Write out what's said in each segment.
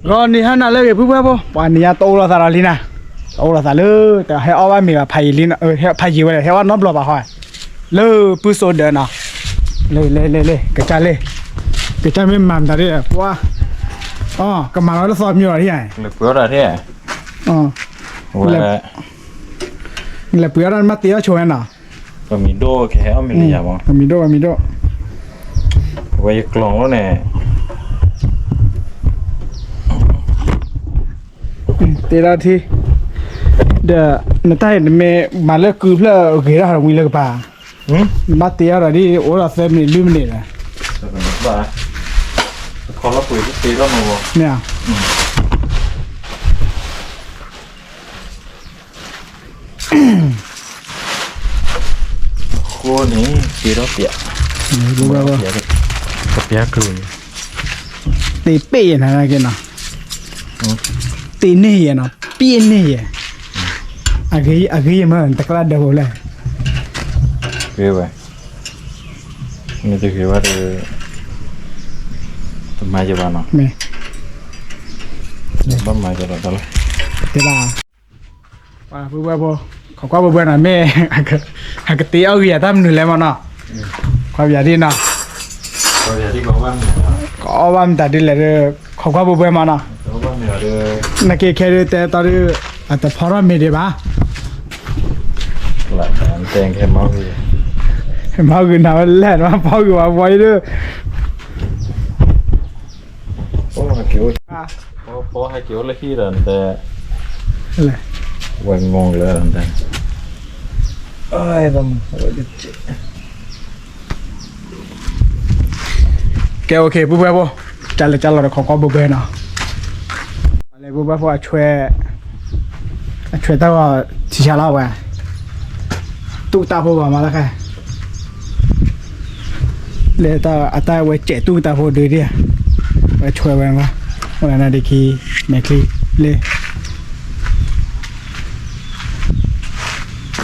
ဂီၤနံၤဟါနၤလၢအဂ့ၤ ပုၢ်ဝဲၢ်ဖိ, ပှၤနံၤညါတအိၣ်လိာ်သးဒီးလံနၤ, တအိၣ်လိာ်သးလၢ တဟဲအီၣ်ဘၣ်မ့ၤဘၣ် ဖးယံာ်လံ, ဖးယံာ်ဝဲဒီး ဟဲအီၣ်နီတဘျီဘၣ်ဃီ, လၢပုၢ်စိဒၢးနီၤ, လ့ လ့ လ့ လ့ ကစၢ်လ့, ကစၢ်မ့ၢ်မၤမတၤဒ်လဲၣ် ပှၤ, အီ ကမၤလီၤလၢသီမံၤလီၤဒ်ယါ, လဲၤပှ့ၤအီၣ်တၢ်ထဲ, လဲၤပှ့ၤအီၣ်တၢ် မ့ၢ်တ့အီၣ်ဆိဝဲနီၤ, ပမံၤဒိၣ်ကဟဲအီၣ်မ့ၤလၢယၤမး, ပမံၤဒိၣ် ပမံၤဒိၣ်, ဝဲယကျီၢ်လီၤန့ၣ် တ့ထီၣ်ထံ, ဒီး နတၢ်အံၤနမ့ၢ်မၤလၢကုဖျၢၣ်ဂ့ၤထီၣ်ဝံၤလၢကပၤ, နဘၣ်တ့အီၣ်ဒီးဒ်အိၣ်ဒီးသၢမံးနံးလွံၢ်မံးနံးဒီး, မ့ၢ်ဧါ, အဃိန့ၣ် တ့ထီၣ်ပျး, ကပျးကျိၤန့ၣ်, တ့ပ့ၢ်ယဲၢ်နၤက့နီၤ, တ့န့ၢ်ယဲၢ်နီၤ ပ့ၢ်န့ၢ်ယဲၢ်, အဂ့ၤယမ့ၢ်တကြၢးဒီးဖိလဲၣ်, ဂ့ၤဝဲ, မ့ၢ်တဂ့ၤဘၣ်ဒီး တမၤယဘၣ်နီၤ, မ့ၢ်, ဘၣ်မၤယဒီးတၢ်လၢ, တ့လၢ ပုၢ်ဝဲၢ်ဖိ, ခိးကွၢ်ဘှဲဘှဲနီၤ မ့ၢ်, အကတ့အီၣ်ဂ့ၤယၤတၢ်မနုၤလဲၣ်မးနီၤ, ကွၢ်ပယၤဒ်နီၤ, ကအီၣ်ဘၣ်မတၤဒ်လဲၣ်ဒီး, ခိးကွၢ်ဘှဲဘှဲမးနီၤ, နက့ခဲဒုးတဲတီဒုး, အတဖီထီၣ်မ့ၤဒံးဘၣ်, မၤဂ့ၤနၤဝဲလဲၣ် နမၤဖီဂ့ၤဝဲပှၤအံၤဒုး ဖီဟဲက့ၤအိၣ်လၢဟံၣ်ဒီးတဲ, ဝဲငိၢ်လၢတဲ, ကဲ okay ပုၢ်ဝဲၢ်ဖိ, ကၢ်လဲၤကၢ်လီၤဒီးခိးကွၢ်ဘှဲဘှဲနီၤ, ပှၤလဲၤပုၢ်ဝဲၢ်ဖိအဆွဲ, အဆွဲတၢ်ဂီၤထံဆါလီၤဝဲ, တူၢ်တၢ်ဖိဂီၤမးလၢခဲ လၢအတၢ်ဝဲစဲးတူၢ်ကတၢၢ်ဖိဒုးဒံးဧါ, ဝဲဆွဲဝဲ, အိၣ်လၢနၤဒ့ခံ, မဲာ်ချံ, လၢ,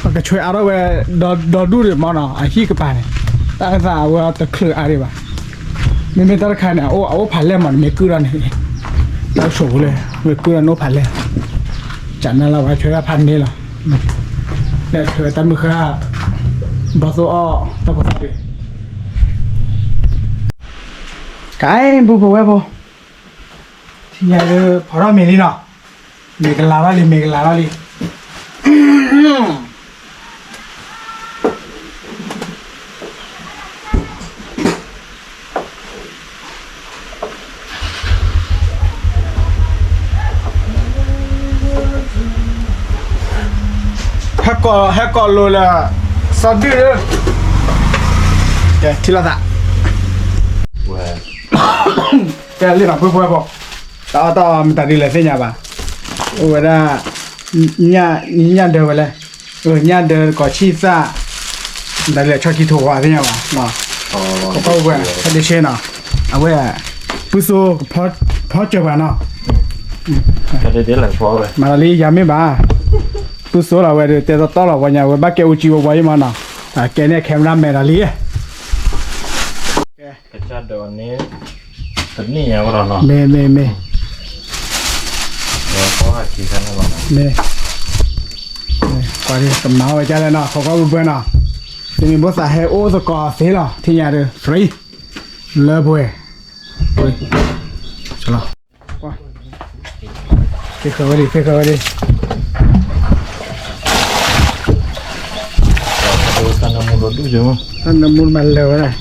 ပကဆွဲအါထီၣ်ဝဲ, ဒီဒူၣ်ဒံးမးနီၤ အဟံၣ်ကပၤန့ၣ်, တၢ်အသးအဝဲတချုးအါဒံးဘၣ်, မ့မ့ၢ်တၢ်တခါန့ၣ် အအိၣ်ဖးလဲၢ်မး နမ့ၢ်ကုၢ်ထီၣ်န့ၣ်, တၢ်ဆိးပူၤလၢ, မ့ၢ်ကုၢ်ထီၣ်န့ၣ်အိၣ်ဖးလဲၢ်, ကနၣ်လၢပှၤဆွဲဒၣ်ဖးန့ၢ်လီၤ, လၢဆွဲတၢ်မုၢ်ဃၢ်, ဘီသိၣ်အီၣ်တၢ်ဖိသၣ်ဒံး ကဲ ပုၢ်ဖိဝဲၢ်ဖိ, ထံၣ်ညါလၢဖီထီၣ်မ့ၤလံနီၤ, မ့ၤကလၤထီၣ်လံ မ့ၤကလၤထီၣ်လံ, ဟဲကိးလိာ်လၢ, စီၤဒုၣ်လၢ, ကဲထံၣ်လိာ်သး, ကဲလံနီၤ ပုၢ်ဖိဝဲၢ်ဖိ, တၢ်အီၣ်တၢ်အီမတၤဒ်လဲၣ်သ့ၣ်ညါဘၣ်, အိၣ်ဝဲဒၣ်, ညၣ်ဒၢဝဲလဲၣ်, ညၣ်ဒၢကီးဆံၣ်သၣ်, မတၤဒ်လဲၣ်ဆီခံထိးဝါသ့ၣ်ညါဘၣ်, ကပီၢ်ဝဲၢ် ဟဲဒ့ဆ့နီၤ, အဝဲ, ပုၢ်စိ, ဖီစၢၤပှၤနီၤ, မၤလီၤလံယၤမ့ၢ်ဘၣ်, ပုၢ်စိလီၤဝဲဒီး တဲတီတီလီၤပှၤညါဝဲဘၣ်ကဲအူကၠံဝဲပှၤအံၤမးနီၤ, ကဲန့ၣ် camera man လီၤလံ ကစၢ်ဒၢးန့ၣ်, တနံၣ်ညါဝဲလီၤနီၤ, မ့ၢ်မ့ၢ်မ့ၢ်, မ့ၢ်, ပှၤကမၤဝဲဒ်လဲၣ်နီၤ ခိးကွၢ်ဘှဲဘှဲနီၤ, တမ့ၢ်ဘၣ်သးဟဲအိၣ်သကိးသ့လီၤ ထံၣ်ညါဒီး free, လၢပှဲၤ, လီၤ, သ့ဃၢၤဝဲဒံး သ့ဃၢၤဝဲဒံး တၢ်နၢမူမၤလၢာ်ဝဲဒၣ်,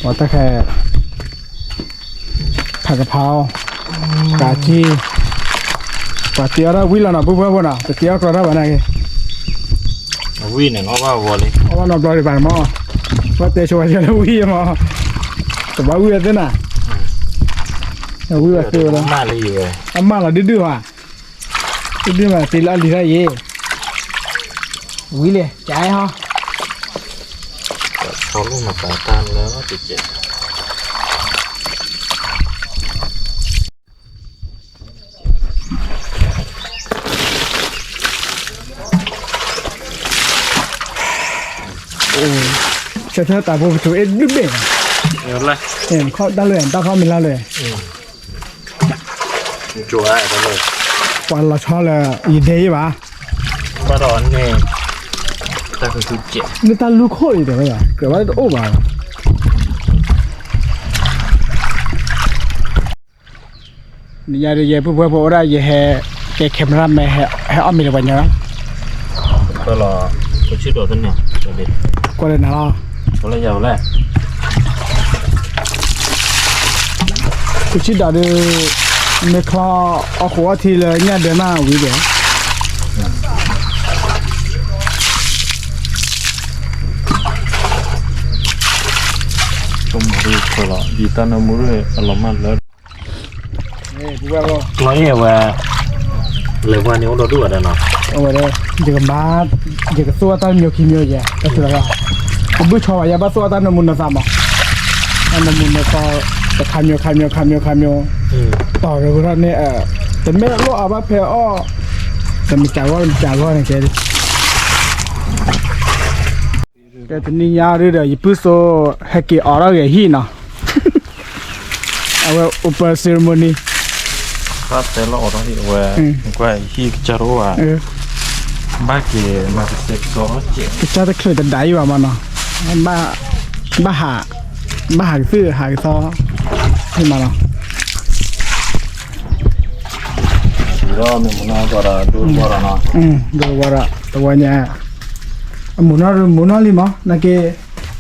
ပှၤတၢ်ခဲ, ဖးကဖါ, ကးကံၢ်, ပှၤတ့အီၣ်တၢ်ဝံၤလီၤနီၤ ပုၢ်ဖိဝဲၢ်ဖိနီၤ တတ့အီၣ်ကျီတၢ်ဘၣ်နာ်က့ၤ, အဝံၤန့ၣ် အီၣ်ဘၣ်ဝီၤလံ အီၣ်ဘၣ်နီတဘျီဒံးဘၣ်မး, ပှၤတဲဆိဝဲဒၣ်လၢဝံၤမး, တဘၣ်ဝံၤဝဲသ့ၣ်နၤ, အဝံၤဝဲသ့ၣ်ဝဲလီၤ, အမၢလီၤဒုဒုဘၣ် တဒုမး တ့လၢအလံၤထီၣ်ယ့ၤ, ဝံၤလံ ကဟီ, ဆီလီၤမၤသးတၢ်လၢတကဲး, ဆၢထၢၣ်တၢ်ဖိကထူးအ့ၣ်ဒုဘ့ၣ်, ခီၣ်တၢ်လၢ တၢ်ခီၣ်မံၤလၢ်လၢ အ ပှၤလီၤဆီလၢ ယဒဲယဘၣ်, ဘၣ်ဒီးန့ၣ်, တၢ်ကစူၣ်ကဲး, န့ၣ်တၢ်လူၤခိၣ်အံၤဒီး ကြၢးဘၣ်တအိၣ်ဘၣ်, နညါဒီးယဲ ပုၢ်ဖိဝဲၢ်ဖိအိၣ်ဒၣ် ယဟဲကဲ camera man ဟဲအီၣ်မ့ၤလၢပှၤညီလီၤ, ကွၢ်လီၤ, ကဆံဒီးတန့ၣ်, ကွၢ်လၢနၤလီၤ, ကွၢ်လၢယၤလဲၣ် ကဆံဒီးဒုး, မ့ၢ်ချီအီၣ်ဃိအီၣ်ထံလၢညၣ်ဒဲမးဝံၤဒီး, ကမၤဒ်ခွဲးလီၤ ယတၢ်နၢမူရ့ၣ်အလီၤမၢ်လၢ ကျီအဝဲ, လဲၤပှၤန့ၣ်အိၣ်ဒီဒူၣ်ဝဲဒၣ်နီၤ, အဝဲဒၣ်, ယကမၤ, ယကသိၣ်အတၢ်တမျိးခံမျိးယဲ, တၢ်စၢၤလီၤ, တဘုၣ်ဆီဘၣ် ယဘၣ်သိၣ်အတၢ်နၢမူနသးမး, တၢ်နၢမူနသး, တခါမျိးခါမျိးခါမျိးခါမျိး, တီၤရၢ်ကရၢ်န့ၣ်, တမ့ၢ်လိၣ်အီၤဘၣ်ဖဲအီၣ်, တမ့ၢ်ကၢ်ဂီၢ်တမ့ၢ်ကၢ်ဂီၢ်န့ၣ်ကဲ ကဲတနံၤညါဒုဒီး ယပုၢ်စိဟဲက့ၤအိးထီၣ်က့ၤဟံၣ်နီၤ, အဝဲ open ceremony, ဘၣ်တဲလီၤအိးထီၣ်ဟံၣ်အဝဲ, ကွၢ်ဟံၣ်ကစၢ်တအိၣ်ဘၣ်, ဘၣ်က့ၤမၤကစဲးကစီဒီကဲး, ကစၢ်တချုးတဒၣ်အံၤဘၣ်မးနီၤ, ဘၣ်, ဘၣ်ဟး, ဘၣ်ဟးကသုၣ်ဟးကသီ, မးနီၤ, ဒီးမုၢ်နီၢ်ကီးဒီးဒိၣ်ဝီဒီးနီၤ, ဒိၣ်ဝီဒီး တဝီညါ, အမုၢ်နီၢ်မုၢ်နီၢ်လံမး နာ်က့,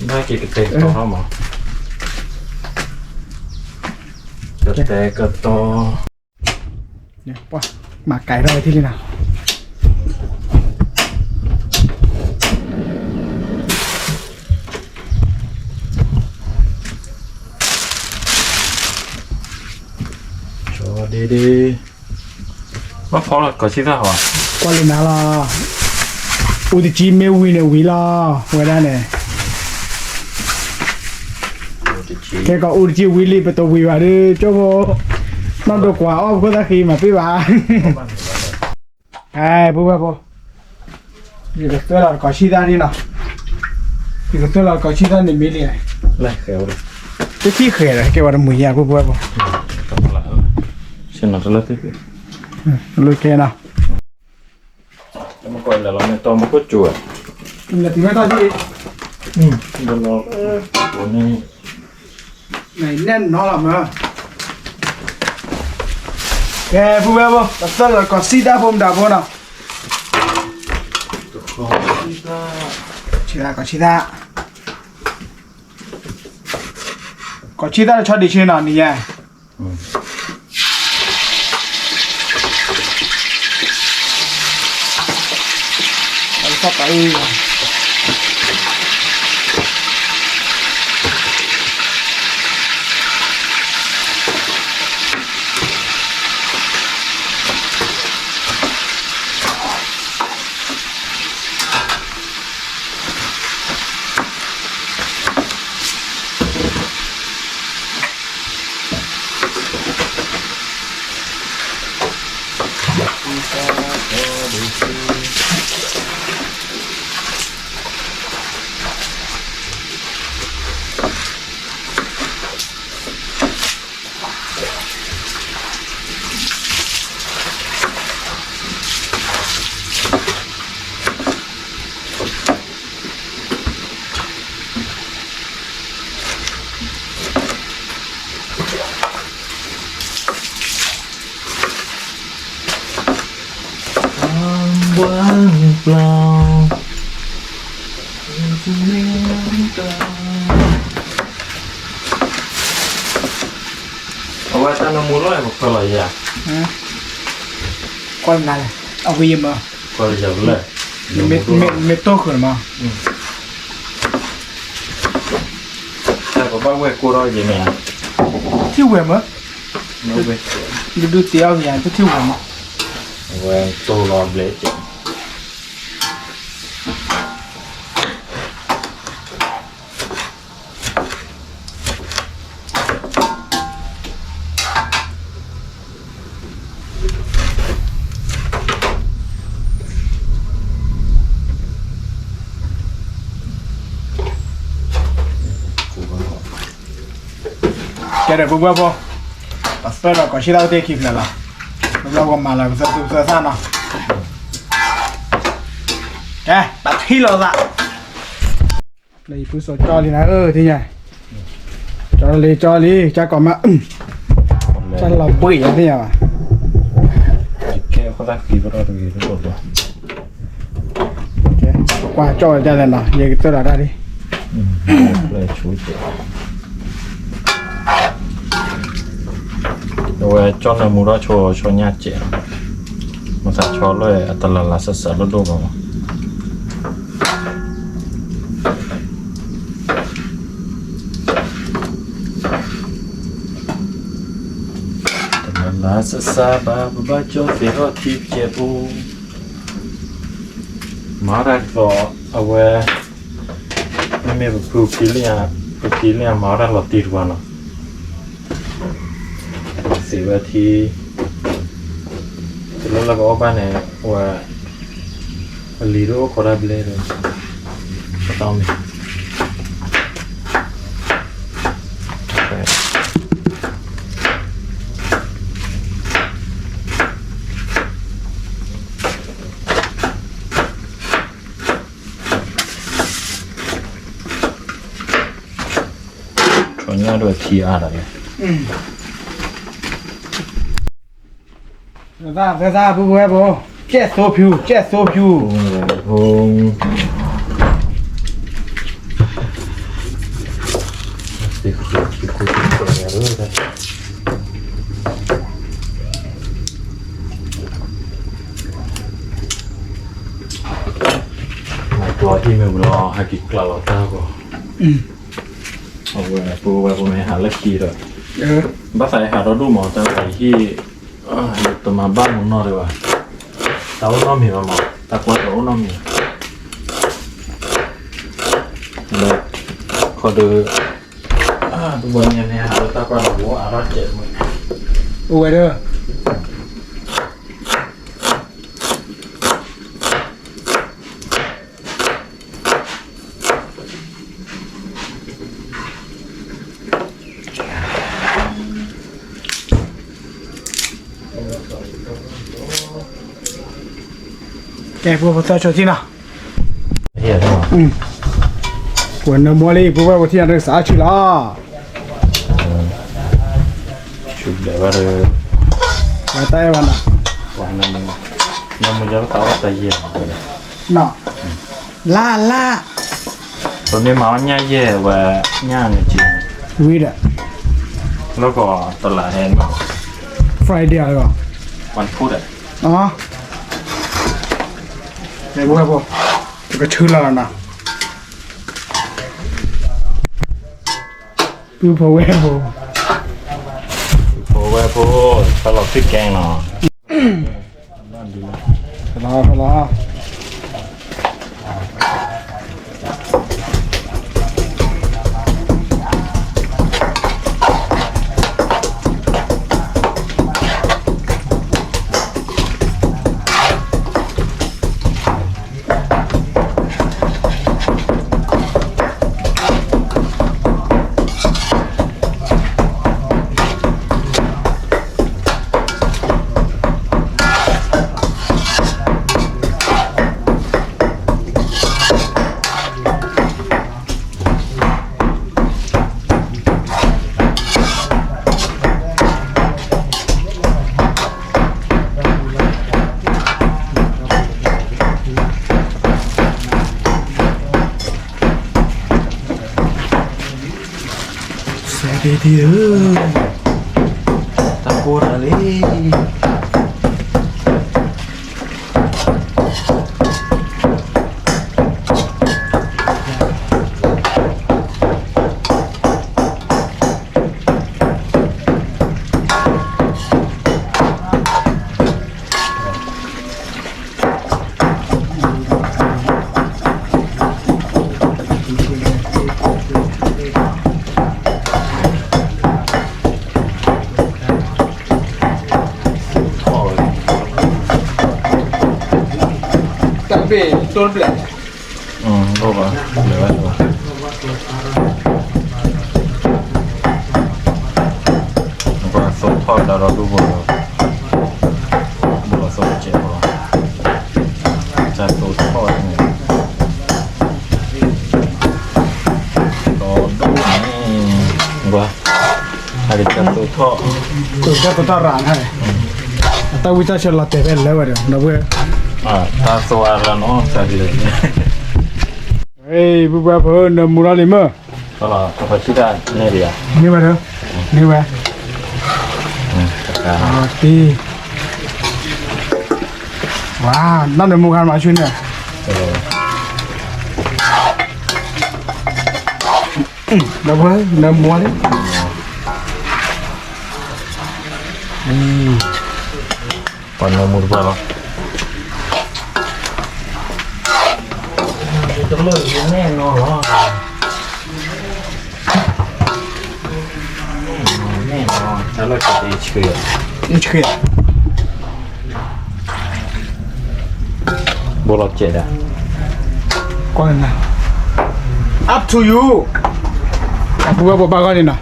နာ်က့ကတဲာ်ကတီၤမး, ကတဲာ်ကတီၤ, မၤကဲထီၣ်ဝဲထံၣ်လံနီၤ, ဒ့ဒ့, ဘၣ်ဖီလီၤကီးဆံၣ်သၣ်ဟီ, ကွၢ်လၢနၤလီၤ, အူတကံမ့ၢ်ဝံၤန့ၣ်ဝံၤလီၤ, ဝဲဒၣ်န့ၣ်, ကဲကီးအူတကံဝံၤလံ ပတဝံၤဘၣ်ဒီး ကၠိဖိ, နီၢ်ဒိကွၢ်အီၣ်ပခိၣ်သၣ်ဃံမၤပ့ၢ်ဘၣ်, အဲ ပုၢ်ဝဲၢ်ဖိ, ယကသွဲလီၤတကီးဆံၣ်သၣ်ဒ်နီၤ, ယကသွဲလီၤတကီးဆံၣ်သၣ်န့ၣ်မ့ၢ်လံ, တထံၣ်ဃဲၤဒီး ကဲဝဲတမုာ်ယါ ပုၢ်ဝဲၢ်ဖိ, လၢကဲနီၤ, မ့ၢ်တမ့ၢ်တၢ်ဒ်, နဲၣ်နီၤလီၤမး, ကဲ ပုၢ်ဝဲၢ်ဖိ ပသွဲလီၤတကီးဆံၣ်သၣ်ဖိမတၤဖိနီၤ, ကီးဆံၣ်သၣ်, ကီးဆံၣ်သၣ်တဆီဒံးဆ့နီၤ နံၤညါ အဝဲတၢ်နၢမူလီၤ ပခွဲးလီၤယၤ, ကွၢ်နၤလဲၣ်, အဝဲယမၤ, ကွၢ်လၢယၤလဲၣ်, မ့ၢ်တိၢ်ဃုာ်မး, တၢ်ပဘၣ်ဝဲၢ်ကိၢ်ထီၣ်ယၤန့ၣ်, ထံၣ်ဝဲၢ်မး, ဒုဒုတ့အီၣ်ကယၤ တထံၣ်ဝဲၢ်မး, အဝဲတိၢ်လီၤဘျဲၣ်ကဲ ကဲဒီး ပုၢ်ဝဲၢ်ဖိ, ပသွဲလီၤကီးဆံၣ်သၣ်တ့ၢ်ခံဖျၢၣ်လီၤ. လီၤဂီၤမၤလၢပသၢသူပသၢသၣ်နီၤ, ကဲ ပထံၣ်လိာ်သး, လၢယပုၢ်စီၤကၠီလံနၤဧၢ သ့ၣ်ညါ, ကၠီလံ ကၠီလံ ကၠီကိးမး, ကၠီလီၤဘှံးယသ့ၣ်ညါဘၣ်, ကဲ ကွၢ်ကၠီဝဲဒၣ်လဲၣ်နီၤ ယကတၢၢ်လီၤတၢ်ဒ် အဝဲကၠီနၢမူထီၣ်ဆိ ဆိညၣ်စဲး, မ့ၢ်သးဆီလၢအတလၤလၤစၢ်စၢ်လိၣ်ဒိၣ်မး, တလၤလၤစၢ်စၢ်ဘၣ် ပဘၣ်ကၠီသ့ၣ်ထီၣ်ထံပကဲပူၤ, မၤတၢ်ကသီးအဝဲ မ့မ့ၢ်ပဖုဖံလံဧါ, ပဖံလံဧါ မၤဝဲဒၣ်လီၤတံၢ်တပှၤနီၤ, စံးဝဲထံ, တလၢလၢကအီၣ်ဘၣ်န့ၣ် အဝဲ အလံၤတအိၣ်ခိးတၢ်ဘျဲဒီး ပတီၢ်မ့ၢ် ဆီညၣ်ဒိၣ်ထံအါဒီး, သၢသၢ ပုၢ်ဖိဝဲၢ်ဖိ, ကဲသိဖျူ ကဲသိဖျူ, ကျီဟံၣ်မ့ၢ်ပူၤလီၤ ဟဲက့ၤကျးလီၤတၢ်ဂီၤ, အဝဲပုၢ်ဝဲၢ်ဖိမ့ၢ်ဟးလၢခံဒီး, ဘၣ်သးယဟးဒီဒူၣ်မး တၢ်ဝဲဟံၣ် တမၤဘၣ်မနီၢ်ဒံးဘၣ်, တၢ်အိၣ်နီတမံၤဘၣ်မး တၢ်ကွၢ်တအိၣ်နီတမံၤ, လၢ ခီဒီး တဘျီညါန့ၣ် ဟးလၢတၢ်ကွၢ်တအိၣ်အါထီၣ်ကဲးမး, အိၣ်ဝဲဒီး ကဲ ဖိဖိသၢဆိထံၣ်နီၤ, ပှၤနၢမူလံ ပုၢ်ဝဲၢ်ဖိထံၣ်ညါဒီးစးအါဆူၣ်လီၤ, ဆူၣ်ဘျဲးဘၣ်ဒီး, ဝဲတၢ်အဲၣ်ဘၣ်နီၤ, နၢမူ နၢမူယဲၢ်သးဝဲတၢ်ယဲၢ်, နီၤ, လါလါ, ပမ့ၢ်မၤအီၣ်ညၣ်ယဲၢ်ဝဲ, ညၣ်န့ၣ်က့ၤ, ဝံၤဒီး, လၢကီးတလးဟဲနီၤ, Friday လၢကီး, ဝၣ်ဖူဒီး, အ, ကဲ ပုၢ်ဝဲၢ်ဖိ, ပကဆူလီၤနီၤ, ပုၢ်ဖိဝဲၢ်ဖိ, ပုၢ်ဖိဝဲၢ်ဖိ, တၢ်လီၤဖံးကဲနီၤ, လီၤလီၤ စဲဒ့ဒ့ဧၢ, တၢ်ကိၢ်တၢ်လံ. တၢ်ဘ့ၣ်တိၢ်တဘျဲၣ်, အိၣ်ဘၣ်, လဲၤဝဲ, ပှၤသိၣ်ထီၣ်တၢ်ဒီဒူၣ်ဖိလီၤ. တၢ်သိၣ်ထီၣ်န့ၣ် ဒီဒိၣ်န့ၣ် ဝါ အကစၢ်သိၣ်ထီၣ် သိၣ်ထီၣ်တၢ်ရၤန့ၣ် အတၢ်ဝံၣ်တၢ်ဆၢလီၤတဲာ်ဖဲလဲၣ်ဝဲဒီး ဒီပုၢ်ဝဲၢ် တၢ်သိၣ်အါလၢနီၢ်တၢ်ကလဲၣ် ပုၢ်ဝဲၢ်ဖိ နမူထီၣ်လံမ့ၢ် တၢ်လီၤ တၢ်ဖီဆံတၢ်န့ၣ်ဒံးဧါ န့ၢ်ဝဲဒီး န့ၢ်ဝဲ တၢ် ဝါ နနမူခါမၤဆူန့ၣ် ဒီပုၢ်ဝဲၢ် နမူလံ ပှၤနမူတဖၣ်လီၤ တလိၣ်ယနဲၣ်နီၤလီၤ နဲၣ်နီၤ တၢ်လီၢ်ဆံးတဆံး ဆံး ဘိလီၤစဲးဒၣ် ကွၢ်နၤ up to you ပုၢ်ဝဲၢ်ဖိဘၣ်ဂီၢ်န့ၣ်နီၤ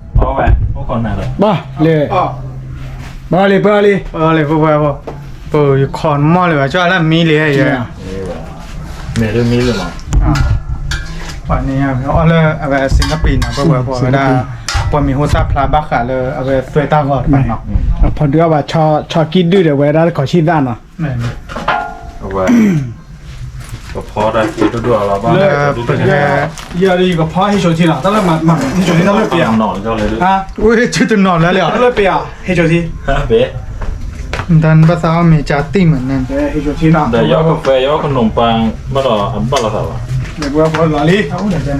အဝဲ အိၣ်ခိးနၤဒီး ဘၣ်လံ ဘၣ်လံ ပၢလံ ပၢလံ ပၢပၢပၢ ပယခီၣ်မီၢ်လံဘၣ် ကၠီလၢမံလံဟဲယဲ မ့ၢ်လၢမံလံမး ပှၤန့ၣ် အီၣ်လၢအဝဲစ့ၣ်ကပံၤနီၤ ပၢပၢပၢဝဲဒၣ် ပှၤမံၤဟိသၣ်ဖျါဘၣ်ဃးလၢအဝဲသွဲတၢ်ဂီၤတဖၣ်နီၤ အဖီဒုးအီၣ်ဘၣ် ဆီကံၣ်ဒုၣ်ဒီး ဝဲဒၣ်တခီဆံသၣ်နီၤ အဝဲ ကဖီတၢ်က့ၤဒိၣ်ဒိၣ်လီၤဘၣ် လၢပက ယၤဒီးယကဖီဟ့ၣ်ဆိထံနီၤ တၢ်လၢမၤဟ့ၣ်ဆိထံတၢ်လၢပယၤ ဝဲဟ့ၣ်ဆိတနီၤလၢလီၤ တၢ်လၢပယၤ ဟ့ၣ်ဆိထံ တၢ်ဘၣ်သးအီၣ်မ့ၤကၢ်တံၢ်မးန့ၣ် ဟ့ၣ်ဆိထံနီၤ ဒီးယီကဖဲယီကနူၤပၢ် ဘၣ်ဒီးအဘၣ်လီၤသးဘၣ် လၢပဝဲဖီလီၤလံ ဖဲလီၤမ့ၤ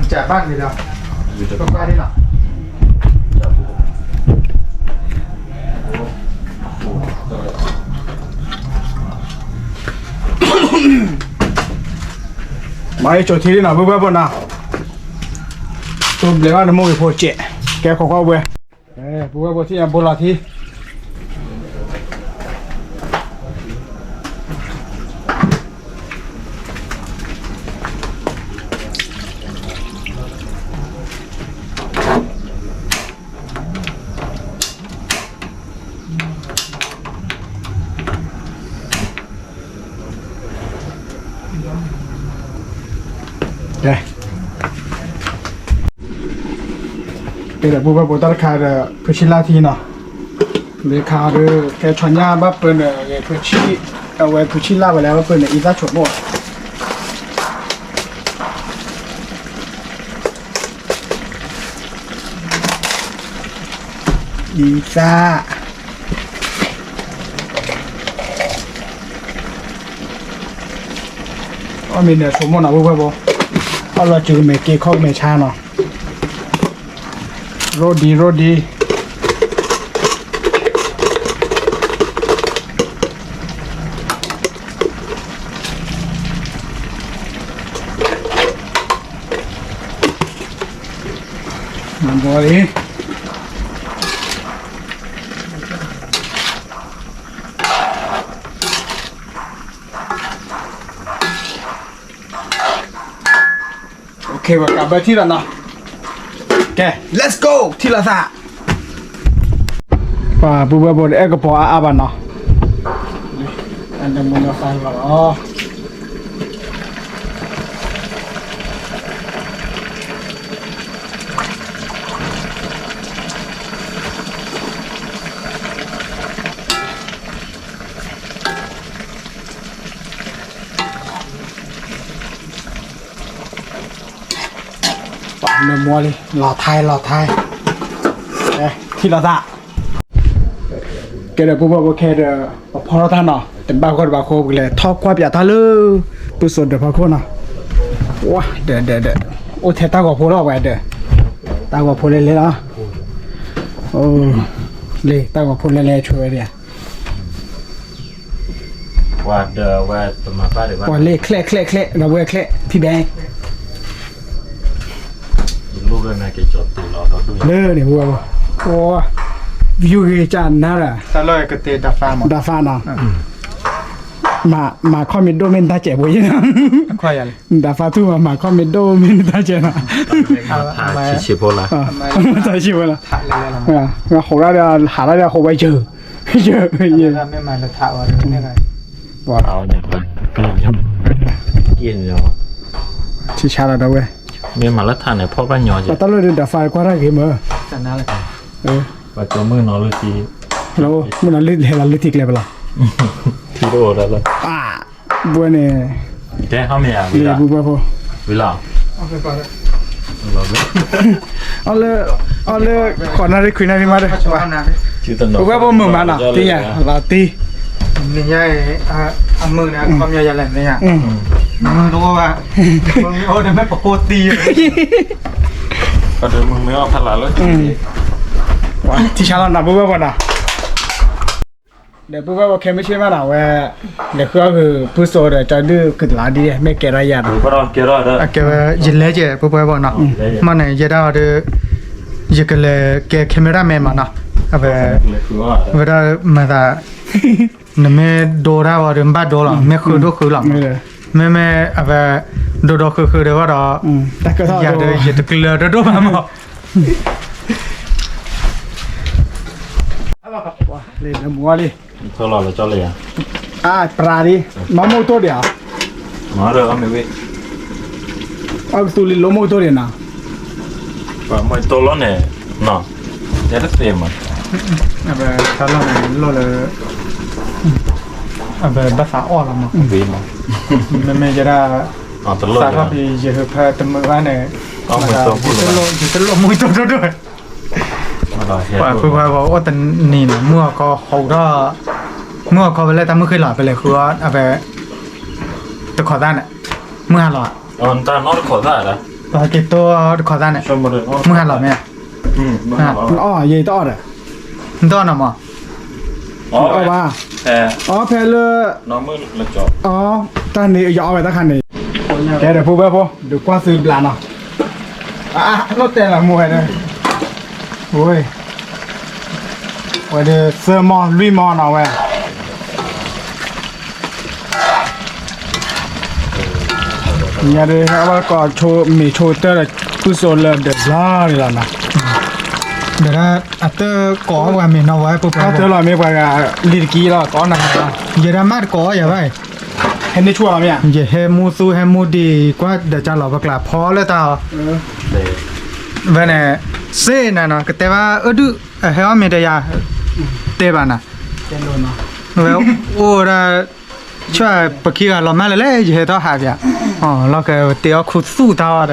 ကၢ်ဘၣ်န့ၣ်ဒီး ပကွၢ်ဒ်နီၤ မၤဟ့ၣ်ဆိထံလံနီၤ ပုၢ်ဝဲၢ်ဖိနီၤ တိဘျဲးဘၣ်နမိၢ်ဂ့ၤဖိစဲး ကဲခိးကွၢ်ဝဲ ပုၢ်ဝဲၢ်ဖိထံၣ်ညါဘိလီၤထံ ကဲ ကဲဒီးပုၢ်ဝဲၢ်ဖိတၢ်တခါဒီး ဖုဆံလၢ်ထံနီၤ မ့ၢ်ခါဒီး ကဲဆီညၣ်ဘၣ်ပၢနုာ်ဂ့ၤဖုဆံ အဝဲဖုဆံလၢ်ဝဲလဲၣ် ဘၣ်ပၢနုာ်အံသၣ်ဆိးမိၣ် အံသၣ် အီၣ်မ့ၤနုာ်ဆိးမိၣ်နီၤ ပုၢ်ဝဲၢ်ဖိ အီၣ်လီၤစုကမဲာ်က့ၤခီၣ်ကမဲာ်ဆါနီၤ ရိၣ်ဒံးရိၣ်ဒံး မၤဘီလံ ပကးဘၢထံၣ်လီၤနီၤ ကဲ let's go ထံၣ်လိာ်သး ပှၤပုၢ်ဝဲၢ်ဖိဒီးအဲၣ်ကပီၤအါအါဘၣ်နီၤ အနမူနီၤသးလီၤ ပှၤနမူလံ လီၤထဲ လီၤထဲ ထံၣ်လိာ်သး ကဲဒီးပုၢ်ဝဲၢ်ဖိခဲဒီး ပဖီထီၣ်တၢ်နီၤ တဘၣ်ဂီၢ်တဘၣ်ဃိ ပကလဲၤထီၣ်ကွၢ်ပၠးတၢ်လၢ ပုၢ်စိၤဒၢးဖီခိၣ်နီၤ ဝါ ဒၢးဒၢးဒၢး အိၣ်ထဲတၢ်ဂီၤဖိလီၤဝဲဒၢး တၢ်ဂီၤဖိလဲၤလဲၤလီၤ လံ တၢ်ဂီၤဖိလဲၤလဲၤဆိဝဲဒၣ် ပှၤလၢချဲးချဲးချဲး ဒီပုၢ်ဝဲၢ်ချဲး ထံၣ်ဘဲ လၢန့ၣ် ပှၤ view ဂ့ၤကနၤဒီး တၢ်လီၢ်ကတ့ဒၣ်ဖးနီၤ မၤခီမ့ၢ်ဒိၣ်မ့ၢ်နတၢ်စဲးဖိယဲၢ် နတၢ်ဖးထူၣ်မး မၤခီမ့ၢ်ဒိၣ်မ့ၢ်နတၢ်စဲးနီၤ ဆံးဆံးဖိလၢ တၢ်ဆံးဖိလၢ ဟးတၢ်ဒီး ဟးတၢ်ဒီးဟးဝဲယၢၤ ယမ့ၢ်မၤလၢထးအီၤန့ၣ် ပှၤ က့ၤန့ၣ် ဆံးဆါလီၤဒီးဝဲ မ့ၢ်မၤလၢထးန့ၣ် ဖီၣ်ဘၣ်ညီက့ၤ ပှၤတၢ်လီၢ်ဒုးဒီးဖးကွၢ်တၢ်ဂ့ၤမၢ် ပှၤကၠီမုၢ်နီၤလၢထံ လၢမုၢ်နီၤလၢလဲၤလီၤလၢထံကျဲပလီၤ ထံတအိၣ်ဒီးလၢ ဘၣ်န့ၣ် တဲဟီမ့ၢ်ဧါ ဝံၤလီၤ ဝံၤလီၤ အီၣ်လၢ အီၣ်လၢ ဃိးနၣ်ရံၣ်ခွံနၣ်ရံၣ်မးဒီး ပဝဲဖိမုာ်မးနီၤ သ့ၣ်ညါ လီၤတံၢ် နံၤညါအံၤ အမုာ်န့ၣ် အခီပညီယလဲၣ် နံၤညါ မုာ်တအိၣ်ဘၣ် မုာ်တအိၣ်ဒီးမ့ၢ်ပကိၢ်သံ အဒိးမုာ်မ့ၢ်အီၣ်ဖးလၢ်လၢ ထံဆါလီၤနီၤ ပုၢ်ဝဲၢ်ဖိနီၤ ဒီးပုၢ်ဝဲၢ်ဖိခဲမုၢ်ဆ့ၣ်မးနီၤ ဝဲ လဲၤဃုအီၣ်ဂုာ် ဖုစိဒီးကၠီဒုၣ်ကလါဒ် မ့ၢ်ကဲထီၣ်ယၤဒီး ကဲဝဲ ယလဲၤကဲ ပုၢ်ဝဲၢ်ဖိနီၤ မ့ၢ်န့ၣ် ယဲဒၣ်အီၤဒီး ယကလဲၤကဲ cameraman မးနီၤ အဝဲ ဝဲဒၣ်မၤသး နမ့ၢ်ဒိတၢ်ဝဲဒီး ဘၣ်ဒိလီၤ မ့ၢ်ဃုဒိၣ်ဃုလီၤ မ့မ့ၢ်အဝဲ ဒိဒီးဃုဃုဒီးဝဲဒီး ယၤဒီးယတကျၢၤဒိၣ်ဒိၣ်ဘၣ်မး လၢမူလံ အ ပြးလံ မၤမိၢ်တိၢ်ဒံးဧါ မၤဒီးအီၣ်မ့ၢ်ဝံၤ အကသူလံလိၣ်မိၢ်တိၢ်ဒံးနီၤ ပှၤမိၢ်တိၢ်လီၤန့ၣ် နီၤ ယတသ့မး အဝဲတၢ်လီၢ်န့ၣ်လိၣ်လၢ အဝဲဘၣ်သးအီၣ်လီၤမး မ့မ့ၢ်ယဲဒၣ် သးထီၣ်ဖဲယဟၢဖၢတမုာ်ဘၣ်န့ၣ် ယတလိၣ်မိၢ်တိၢ်ဒိၣ်ဒိၣ် ပှၤဖုပှၤဂီၤအိၣ်တနံၤနီၤ မုၢ်အီၣ်ခီဟီၣ်ဒီး မုၢ်အီၣ်ခီဖဲလဲၣ်တၢ်မုၢ်ဃ့လီၤ ဖဲလဲၣ်ဃုအီၣ် အဝဲ တခီသၣ်န့ၣ် မုၢ်ဟါလီၤ တၢ်နီၢ်တခီသၣ် ပှၤက့ၤတိၢ်တခီသၣ်န့ၣ် မုၢ်ဟါလီၤမ့ၢ် နအီၣ် ယတအီၣ်ဒီး နတအီၣ်နီၤမး အီၣ်ဘၣ် အီၣ်ဖဲလၢ အီၣ် တၢ်န့ၣ် ယအီၣ်ဝဲတၢ်ခါန့ၣ် ကဲဒီးဖိဝဲဖိ ဒုးကွၢ်သုဘျးနီၤ အလိၣ်တဲလီၤမူဝဲဒီး ဝဲဒီးသၢမီၢ်လွံၢ်မီၢ်နီၤဝဲ ညါဒီး ဟဲဝဲကိးဆိမ့ၤဆိတၢၢ်ဒီး ပုၢ်စိလၢဒၢးဘျီန့ၣ်လီၤနီၤ ဒီးအတၢ်ကိးအီၣ်ပှၤမ့ၤနီၤဝဲ ပှၤတၢၢ်လီၤမ့ၢ်ပှၤဂၤလံတကံလီၤ ကိးနၤ ယဲဒၣ်မးတကိးအီၣ်ယၤဘၣ် ဟဲန့ၢ်ဆူၣ်လီၤမ့ၢ်ဧါ ယဟဲမူသူဟဲမူဒံးကွၢ်ဒီးကၢ်လီၤပကျးဖီလၢတၢ်အီၤ ဝဲန့ၣ် စ့နၤနီၤ ကတဲဘၣ်အၢဒုၣ် အဟဲအီၣ်မ့ၤတယၤ တဲဘၣ်နၤ ဝဲအိၣ်ဒၣ် ဆၢပခံဂၤလီၤမၢ်လၢလဲၣ် ယဟဲထီၣ်ဟးပၠး လီၤကတဲအီၣ်ခူသူၣ်တၢ်အီၣ်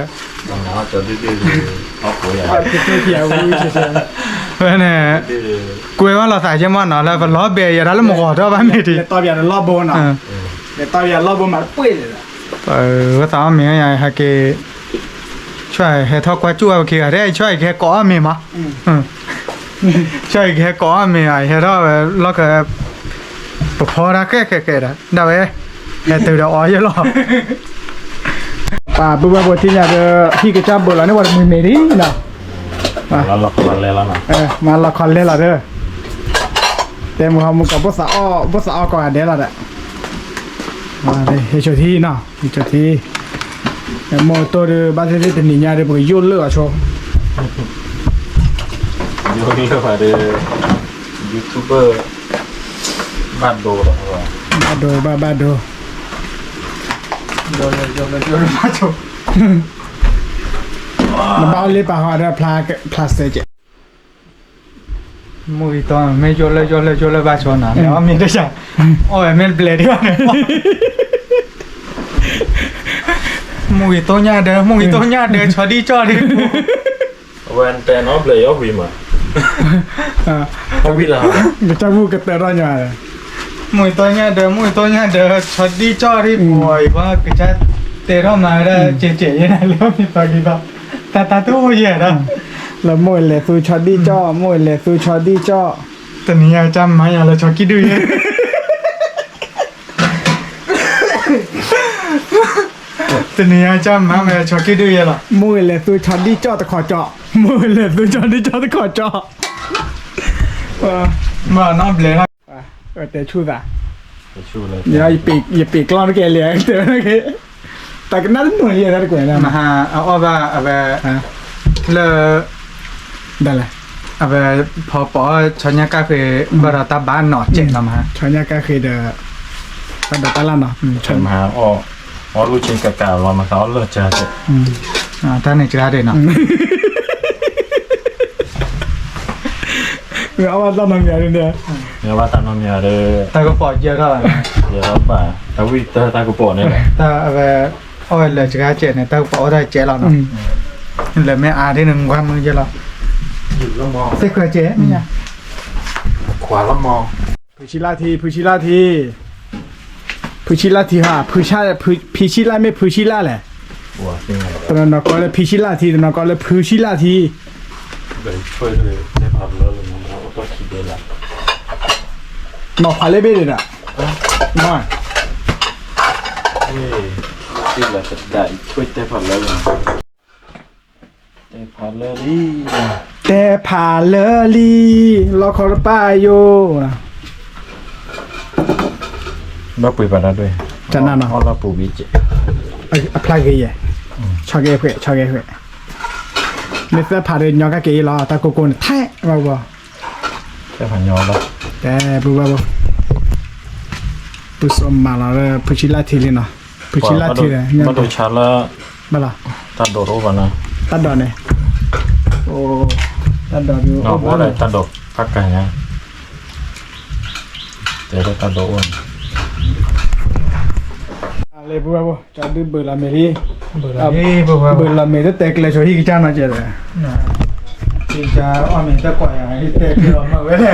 ဒီး ဝဲန့ၣ် ကွဲဝဲလီၤသးက့မီၢ်နီၤ လၢပလီၤဘဲယၤတၢ်လၢမဂီၤထီၣ်ဘၣ်မ့ၢ်ဒံး ဝဲသးအီၣ်မ့ၤဟဲက့ၤ ဆၢဟဲထီၣ်ကွၢ်ကၠူၣ်ဝဲပခံဂၤဒဲး ဆၢအံၤကဟဲကိးအီၣ်မ့ၤမး ဆၢအံၤကဟဲကိးအီၣ်မ့ၤ ဟဲထီၣ်ဝဲလီၢ်ခၢ ပဖီတၢ်ဃဲၣ်ဃဲၣ်ဃဲၣ်ဒီး ဒၣ်ဝဲ ဟဲတုၤဒီးအီၣ်ယဲၢ်လီၤ ပှၤပုၢ်ဝဲၢ်ဖိထံၣ်ညါဒီး ဟံၣ်ကစၢ်ဘၢလီၤန့ၢ်ပှၤတမှံၤမ့ၤဒံးနီၤ မၤလီၤခီလဲလီၤဒီး တဲမုၢ်ဟီမုၢ်ကီး ဘိၣ်သးအီၣ်ကိးဂၤဒဲးလီၤဒီး ဟဲဆိထံနီၤ ဟဲဆိထံ မိၢ်တိၢ်ဒီး ဘၣ်သ့ၣ်သ့ၣ်တနံၤညါဒီး ပကယိၣ်လၢာ်အီၤဆိ ယိၣ်လၢာ်ဒီး YouTuber ဘၣ်ဒိ ဘၣ်ဒိ ဘၣ်ဘၣ်ဒိ နဘၣ်အီၣ်လၢပာ်ဃီဒီး ဖျါစဲကဲး မုၢ်ဂံၢ်တီ မ့ၢ်ယိၣ်လၢယိၣ်လၢယိၣ်လၢဘၣ်ဆိနီၤ အီၣ်မ့ၤတၢ်ဆါ အီၣ်ဝဲမ့ၢ်တဘျဲးဒံးဘၣ်န့ၣ် မုၢ်ဂံၢ်တိၢ်ညၣ်ဒၢ မုၢ်ဂံၢ်တိၢ်ညၣ်ဒၢ ဆီဒံၣ်ကၠီၣ်ဒံး အဝဲတဲနီတဘျဲးအီၣ်ဝံၤမး အီၣ်ဝံၤလီၤ ကစၢ်မုၢ်ကတၢၢ်ထီၣ်ညါ မုၢ်ဂံၢ်တိၢ်ညၣ်ဒၢ မုၢ်ဂံၢ်တိၢ်ညၣ်ဒၢ ဆီဒံၣ်ကၠီၣ်ဒံး ပှၤအံၤပှၤကစၢ်တဲထီၣ်မၤဝဲဒၣ် ကဲးကဲးယဲဒၣ်လၢမ့ၢ်သီကံၤသီ တၢ်တၢ်တအိၣ်ယဲဒၣ် လၢမိၢ်လဲၤသူဆီဒံၣ်ကၠီၣ် မိၢ်လဲၤသူဆီဒံၣ်ကၠီၣ် တနံၤညါကစၢ်မၤညါလၢဆီကံၢ်ဒုၣ်ယဲ တနံၤညါကစၢ်မၤမ့ၢ်ဆီကံၢ်ဒုၣ်ယဲလီၤ မိၢ်လဲၤသူဆီဒံၣ်ကၠီၣ်တခီကၠီၣ် မိၢ်လဲၤသူဆီဒံၣ်ကၠီၣ်တခီကၠီၣ် မၤနီတဘျဲးလီၤ တဲဆူၣ်သး ယပ့ၤကျီၢ်တကဲလံ တဲဝဲက့ၤ တၢ်ကနၣ်တနုာ်လံ တၢ်တကွဲးလၢ မဟါ အအီၣ်ဘၣ်အဝဲ လၢ ဒ်လဲၣ် အဝဲ ဖီပိာ်အီၣ်ဆီညၣ်ကၣ်ဃ့ ဘၣ်ဒီးတၢ်ဘၣ်နီၣ်စဲးလီၤမး, ဆီညၣ်ကၣ်ဃ့ဒီး တၢ်ဒိးတၢ်လၣ်နီၤ, မၤအီၣ် အီၣ်လူၢ်ဆ့ကကးလီၤ မၤသးအီၣ်လၢကၢ်စဲး, တၢ်န့ၣ်ကဒါဒ့ၣ်နီၤ, အီၣ်ဘၣ်တၢ်နီတမံၤဒီး မ့ၢ်ဘၣ်တၢ်နီတမံၤဒီး တၢ်ကပီၤကဲထီၣ်လီၤ, ယဘၣ် တၢ်ဝံၣ်တၢ်တၢ်ကပီၤန့ၣ်လီၤ, တၢ်အဝဲ အီၣ်ဝဲလၢကဒါစဲးန့ၣ် တၢ်ကပီၤအီၣ်တၢ်ကဲလီၤနီၤ, လၢမ့ၢ်အါဒ်န့ၣ် နကွၢ်မုၢ်ယဲလီၤ, သ့ၣ်ခွဲးကဲ, ခွးလီၤမး, ဖုဆံလၢ်ထံ ဖုဆံလၢ်ထံ, ဖုဆံလၢ်ထံဟါ, ဖုဆံလၢ်မ့ၢ်ဖုဆံလၢ်လဲၣ်, တနီၤနီၤကိးလၢဖံဆံလၢ်ထံ တနီၤကိးလၢဖုဆံလၢ်ထံ, နီၢ်ဖးလၢဘ့ၣ်န့ၣ်ဒီး တဲဖးလၢလံ တဲဖးလၢလံ, လီခီတပၢ်ယိာ်, ဘၣ်ပှ့ၤပာ်တၢ်ဒွဲၣ်, တနၢ်နီၤ, အီၣ်လီၤပူၤဘံကဲး, အဖျါဂ့ၤယဲၢ်, ဆီကဲဖှဲး ဆီကဲဖှဲး, မ့ၢ်သၢဖးဒီးညီကက့ၤအံၤလီၤ တၢ်ကိၢ်ကိၢ်န့ၣ် ထဲးဘၣ်ဘၣ်, သၢဖးညီလီၤ, တဲပူၤဘၣ်ဘၣ်, ပူၤစိမးလီၤလၢဖုဆံလၢ်ထံလံနီၤ, ဖုဆံလၢ်ထံ, ဘၣ်ဒိဆါလၢ ဘၣ်လီၤ, တၢ်ဒိးတအိၣ်ဘၣ်နီၤ, တၢ်ဒိးန့ၣ်, တၢ်ဒိးဒုးအိၣ်ဘၣ်လီၤ, တၢ်ဒိးဖးကညါ, တဲလၢတၢ်ဒိးအိၣ်န့ၣ်, လၢပူၤဘၣ်ဘၣ် ကဒုဘုးလီၤမ့ၢ်လံ, ဘုးလီၤမ့ၢ်တတဲကျဲၤဆိဟံၣ်ကစၢ်နီၤကဲးဒီး, ဟံၣ်ကစၢ်အီၣ်မ့ၢ်တၢ်ကွၢ်ယၤ ဟံၣ်တဲကျဲၤလီၤမၢ်ဝဲလဲ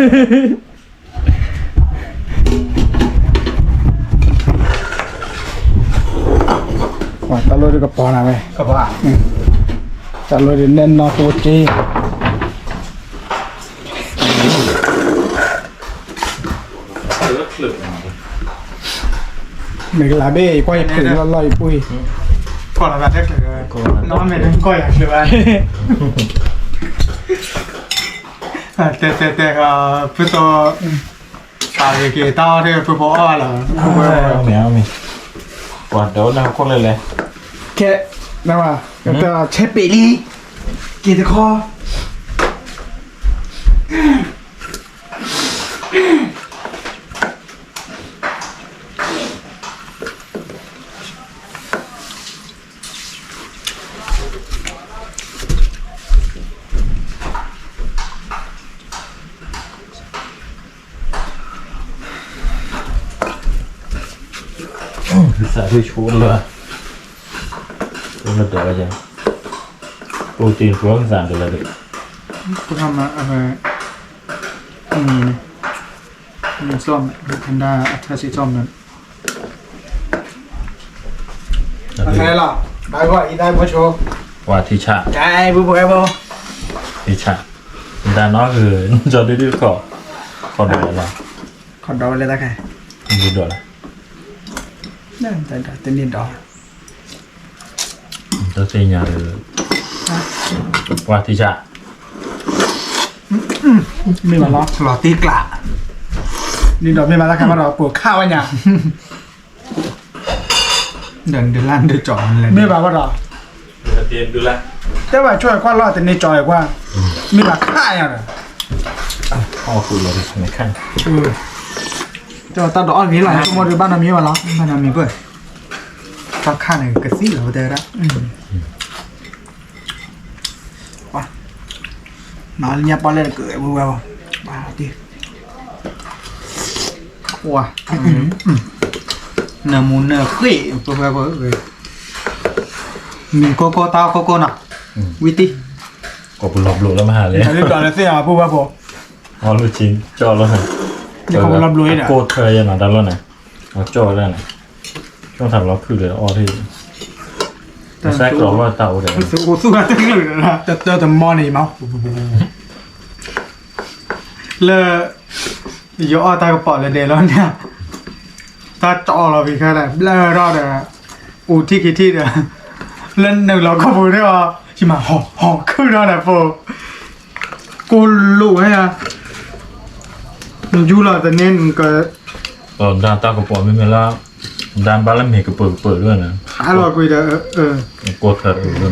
ၣ် တၢ်လိၣ်ဒုးကပီၤနၤဝဲ, တၢ်လိၣ်ဒုးနဲၣ်နီၢ်ဖိက့ၤ, မ့ၢ်ကလးဘ့ၣ် ယကွၢ်ယချုးလီၢ်လီၢ်ယပှ့ၤ, ကွၢ်လီၤသးတဲချုး, နီၢ်မ့ၢ်တကွၢ်ယၤချုးဘၣ်, တဲတဲတဲ, ဖုသိ, ပာ်ဂ့ၤက့ၤတၢ်အီၣ်ထဲဖုဖိအီၣ်ဘၣ်လီၤ, မ့ၢ်မ့ၢ်, ပှၤဒိးနၢ်ခိၣ်လၢလဲၣ်, ခဲ, ဆဲးပ့းလံ, က့ၤတခီ သးဝံၣ်ဆိလၢ, လၢဒၢးဝဲယၤ, ပူၤတ့ၢ်ပှၤသးဒၢးလၢဒၢး, ပထမအဝဲ, န့ၣ်, န့ၣ်စီၣ်မး, ခန္ဓာအထက်စီၣ်မး, အခဲလီၤ, ဘၣ်ဂီၢ်အံၤသၣ်ဘိဆိ, ဝၤထံဆး, တၢ်အံၤပူၤပှဲၤဘိ, ထံဆး, တၢ်နီၢ်ဂုၤ, ကၠီဒုဒုခီ, ခီဒီးဝဲလီၤ, ခီဒီးဝဲလၢတၢ်ခဲ, ဒုဒီးလီၤ, တန့ၢ်ဒီး တသ့ၣ်ညါလၢ ပှၤထံဆး မ့ၢ်ဘၣ်လီၤ လီၤတံၢ်ကျး န့ၣ်ဒီးမ့ၢ်ဘၣ်တၢ်ခါဘၣ်ဒီး ပိာ်ခါဝဲညါ ဒီးဒုးလၢဒုးကၠီၣ် မ့ၢ်ဘၣ်ဘၣ်ဒီး တဲဘၣ်ဆိၣ်ကွၢ်လီၤတန့ၢ်ကၠီၣ်ကွၢ် မ့ၢ်ဘၣ်ခါညါဒီး တၢ်ဒိးအီၣ်ဂ့ၤလီၤ ဆိကမိၣ်ဒုးဘၣ်နီတမံၤဘၣ်လီၤ ဘၣ်နီတမံၤဘၣ် တၢ်ခါန့ၣ်ကသံၣ်လီၤ ပတဲဝဲဒၣ် မၤလၢညါပီၣ်လဲၣ်တကၢၢ်ဝဲဝဲ နၢမူနၢဃ့ၢ် ပဝဲပဝဲ မံၤကိၢ်ကိၢ်တၢ်အီၣ်ကိၢ်ကိၢ်နီၤ ဝံၤတံၢ် ကိးပလီၤဘျိးလၢမဟါလဲၣ် လၢဒွးလၢသ့ၣ်ညါပူၤဝဲဖိ အီၣ်လူၢ်ဆံကၠီၣ်လီၤ ကိၢ်ထၢယဲၢ်နီၤ တၢ်လီၢ်န့ၣ် အကၠီၣ်ဝဲဒၣ်န့ၣ် ကၠီၣ်ထးလီၤခုၣ်ဒီးအီၣ်ထံၣ် စဲးကျီးလီၢ်တၢ်အိၣ်ဒီး တၢ်တမီန့ၣ်မး လၢ ယအီၣ်တၢ်ကပီၤလၢဒဲးလီၤန့ၣ် တၢ်ကၠီၣ်လီၤဖံးခါဒီး ဘျၢထီၣ်ဒီး အိၣ်ထံၣ်က့ၤထံၣ်ဒီး လၢနုာ်လီၤခီပူၤဒီး ယမၤဟီၣ်ဟီၣ်ခုၣ်ဒီးဒီးဖိ ကိၢ်လိာ်ဝဲယါ ယူၢ်လီၤတန့ၢ်နက ဒၣ်တၢ်ကပီၤမ့မ့ၢ်လၢ ဒၣ်ဘၣ်လၢမ့ၤကပၢၤကပၢၤဒ်န့ၣ် ဟါလီၤကွံာ်ဒီး ကိၢ်ထၢဒီး တၢ်က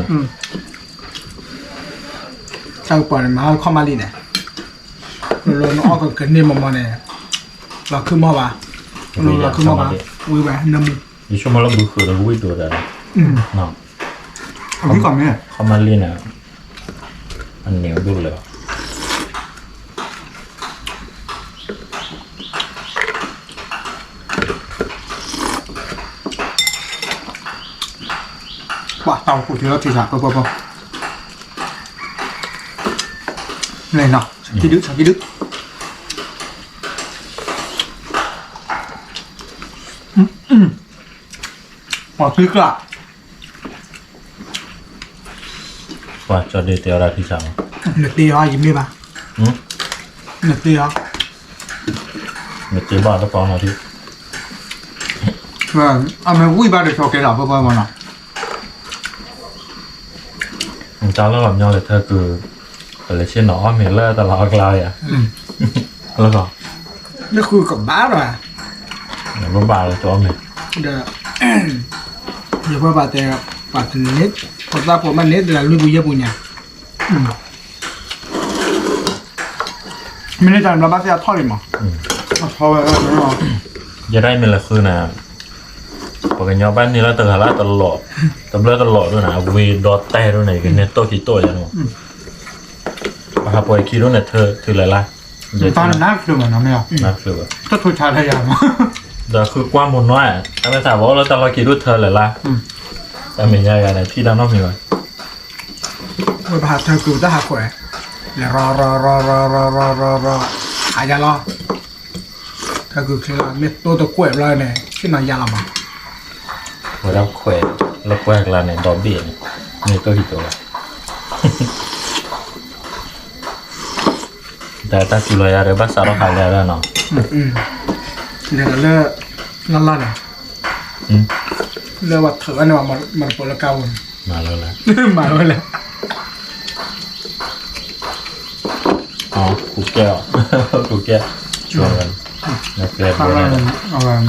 ပီၤန့ၣ် မၤဟါခီမးလံန့ၣ် လၢနအီၣ်ကကန့ၢ်မီၢ်မီၢ်န့ၣ် လီၤခုၣ်မီၢ်ဘၣ်, လီၤခုၣ်မီၢ်ဘၣ်, ဝံၤဘၣ်နမူ, ယဆိကမိၣ်လၢဘုဃုာ်ဒီးဝံၣ်ဒိၣ်တၢ်ဒီး, ဝံၣ်ကီၢ်မ့ၢ်, ခီမါလ့န့ၣ်, အန့ၣ်ဒိၣ်လၢ ပှၤတၢ်အိၣ်ဖှိၣ်ထံလီၤထံဆး ပၢပၢပၢ, လဲၤနီၤ, ဆးကံဒု, ဆးကံဒု, ပှၤသံကျါ, ပှၤကၠီဒ့တဲအီၤဒၣ်ထံဆးမး, နတ့အီၤယမ့ၢ်ဘၣ်, နတ့အီၤ, နတ့ဘၣ်တပီၤနီၤထံ, အမ့ၢ်ဝံၣ်ဘၣ်တဆီကဲလီၤ ပၢပၢပၢနီၤ တၢ်လီၢ်လီၤမညီလၢထၢကုၢ်, ပလဲၤဆ့ၣ်နီၤအီၣ်မ့ၤလၢတလီၤအကျါယၤ, လၢဃီ, လၢဃုကဘၣ်ဒီး, ဘၣ်ဘၣ်လၢတအီၣ်မ့ၤ, ဒီး, ယပှၤဘၣ်တဲ, ပှၤတန့ၢ်, ပှၤသးဖိမ့ၢ်န့ၢ်တဂၤလွံၢ်ပူၤယဲၢ်ပူၤညါ, မ့ၢ်န့ၢ်တၢ်ဘျီဘၣ်သ့ၣ်အထီၣ်လံမး, အထီၣ်ဝဲ, ယဲဒၣ်အံၤမ့ၢ်လဲၤဃုန့ၣ် ပှၤကညီဘၣ်န့ၢ်လၢတဂၤလၢတလီၢ်, တဘျၢတလီၢ်ဒိၣ်န့ၣ် အဝ့ၢ်ဒီတဲဒိၣ်န့ၣ် ယကန့ၢ်တိၢ်ခံတိၢ်ယါန့ၣ်, ပှၤဟးပှဲၤခံဒိၣ်န့ၣ် ထၢထုးလဲၤလၢ်, တၢ်နါချုးမးနီၤမ့ၢ်, နါချုးဘၣ်, တၢ်ထိၣ်ဆါတၢ်ယါမး, ဒီးဃုကွၢ်မိၢ်နီၢ်, တၢ်မ့ၢ်သးဘၣ်အိၣ်လၢတၢ်လီၢ်ခံဒိၣ်ထၢလဲၤလၢ်, တၢ်မဲာ်ညါဂၤန့ၣ် ထံၣ်တၢ်နီတမံၤဘၣ် ဝဲပဟးထၢကုၢ်တၢ်ဟးခွဲး, လဲၤရီရီရီရီရီရီရီရီ, ဟးယါလီၤ, ထၢကုၢ်ချ့လီၤ မ့ၢ်တိၢ်တကွဲးဘျီန့ၣ် ဆ့ၣ်နီၤယါလီၤမး, ဝဲဒၣ်ခွဲး, လၢကွဲးကျါန့ၣ် ဒီဘ့ၣ်န့ၣ်, မ့ၢ်တိၢ်ဟံၣ်တိၢ်လီၤ တၢ်တၢ်စူၤလီၤယၤဒီး ဘၣ်စးထီၣ်ခးလဲၣ်ဒၣ်နီၤ, လဲၤဒီးလၢ, လၢ်လၢ်န့ၣ်, လၢပှၤထုးဝဲန့ၣ် မၤတပိာ်လၢကါပူၤန့ၣ်, မၤလၢလၢ, မၤလၢလၢ, ကူကဲ, ကူကဲ, ဆိဝဲ, ကျဲဘိန့ၣ်,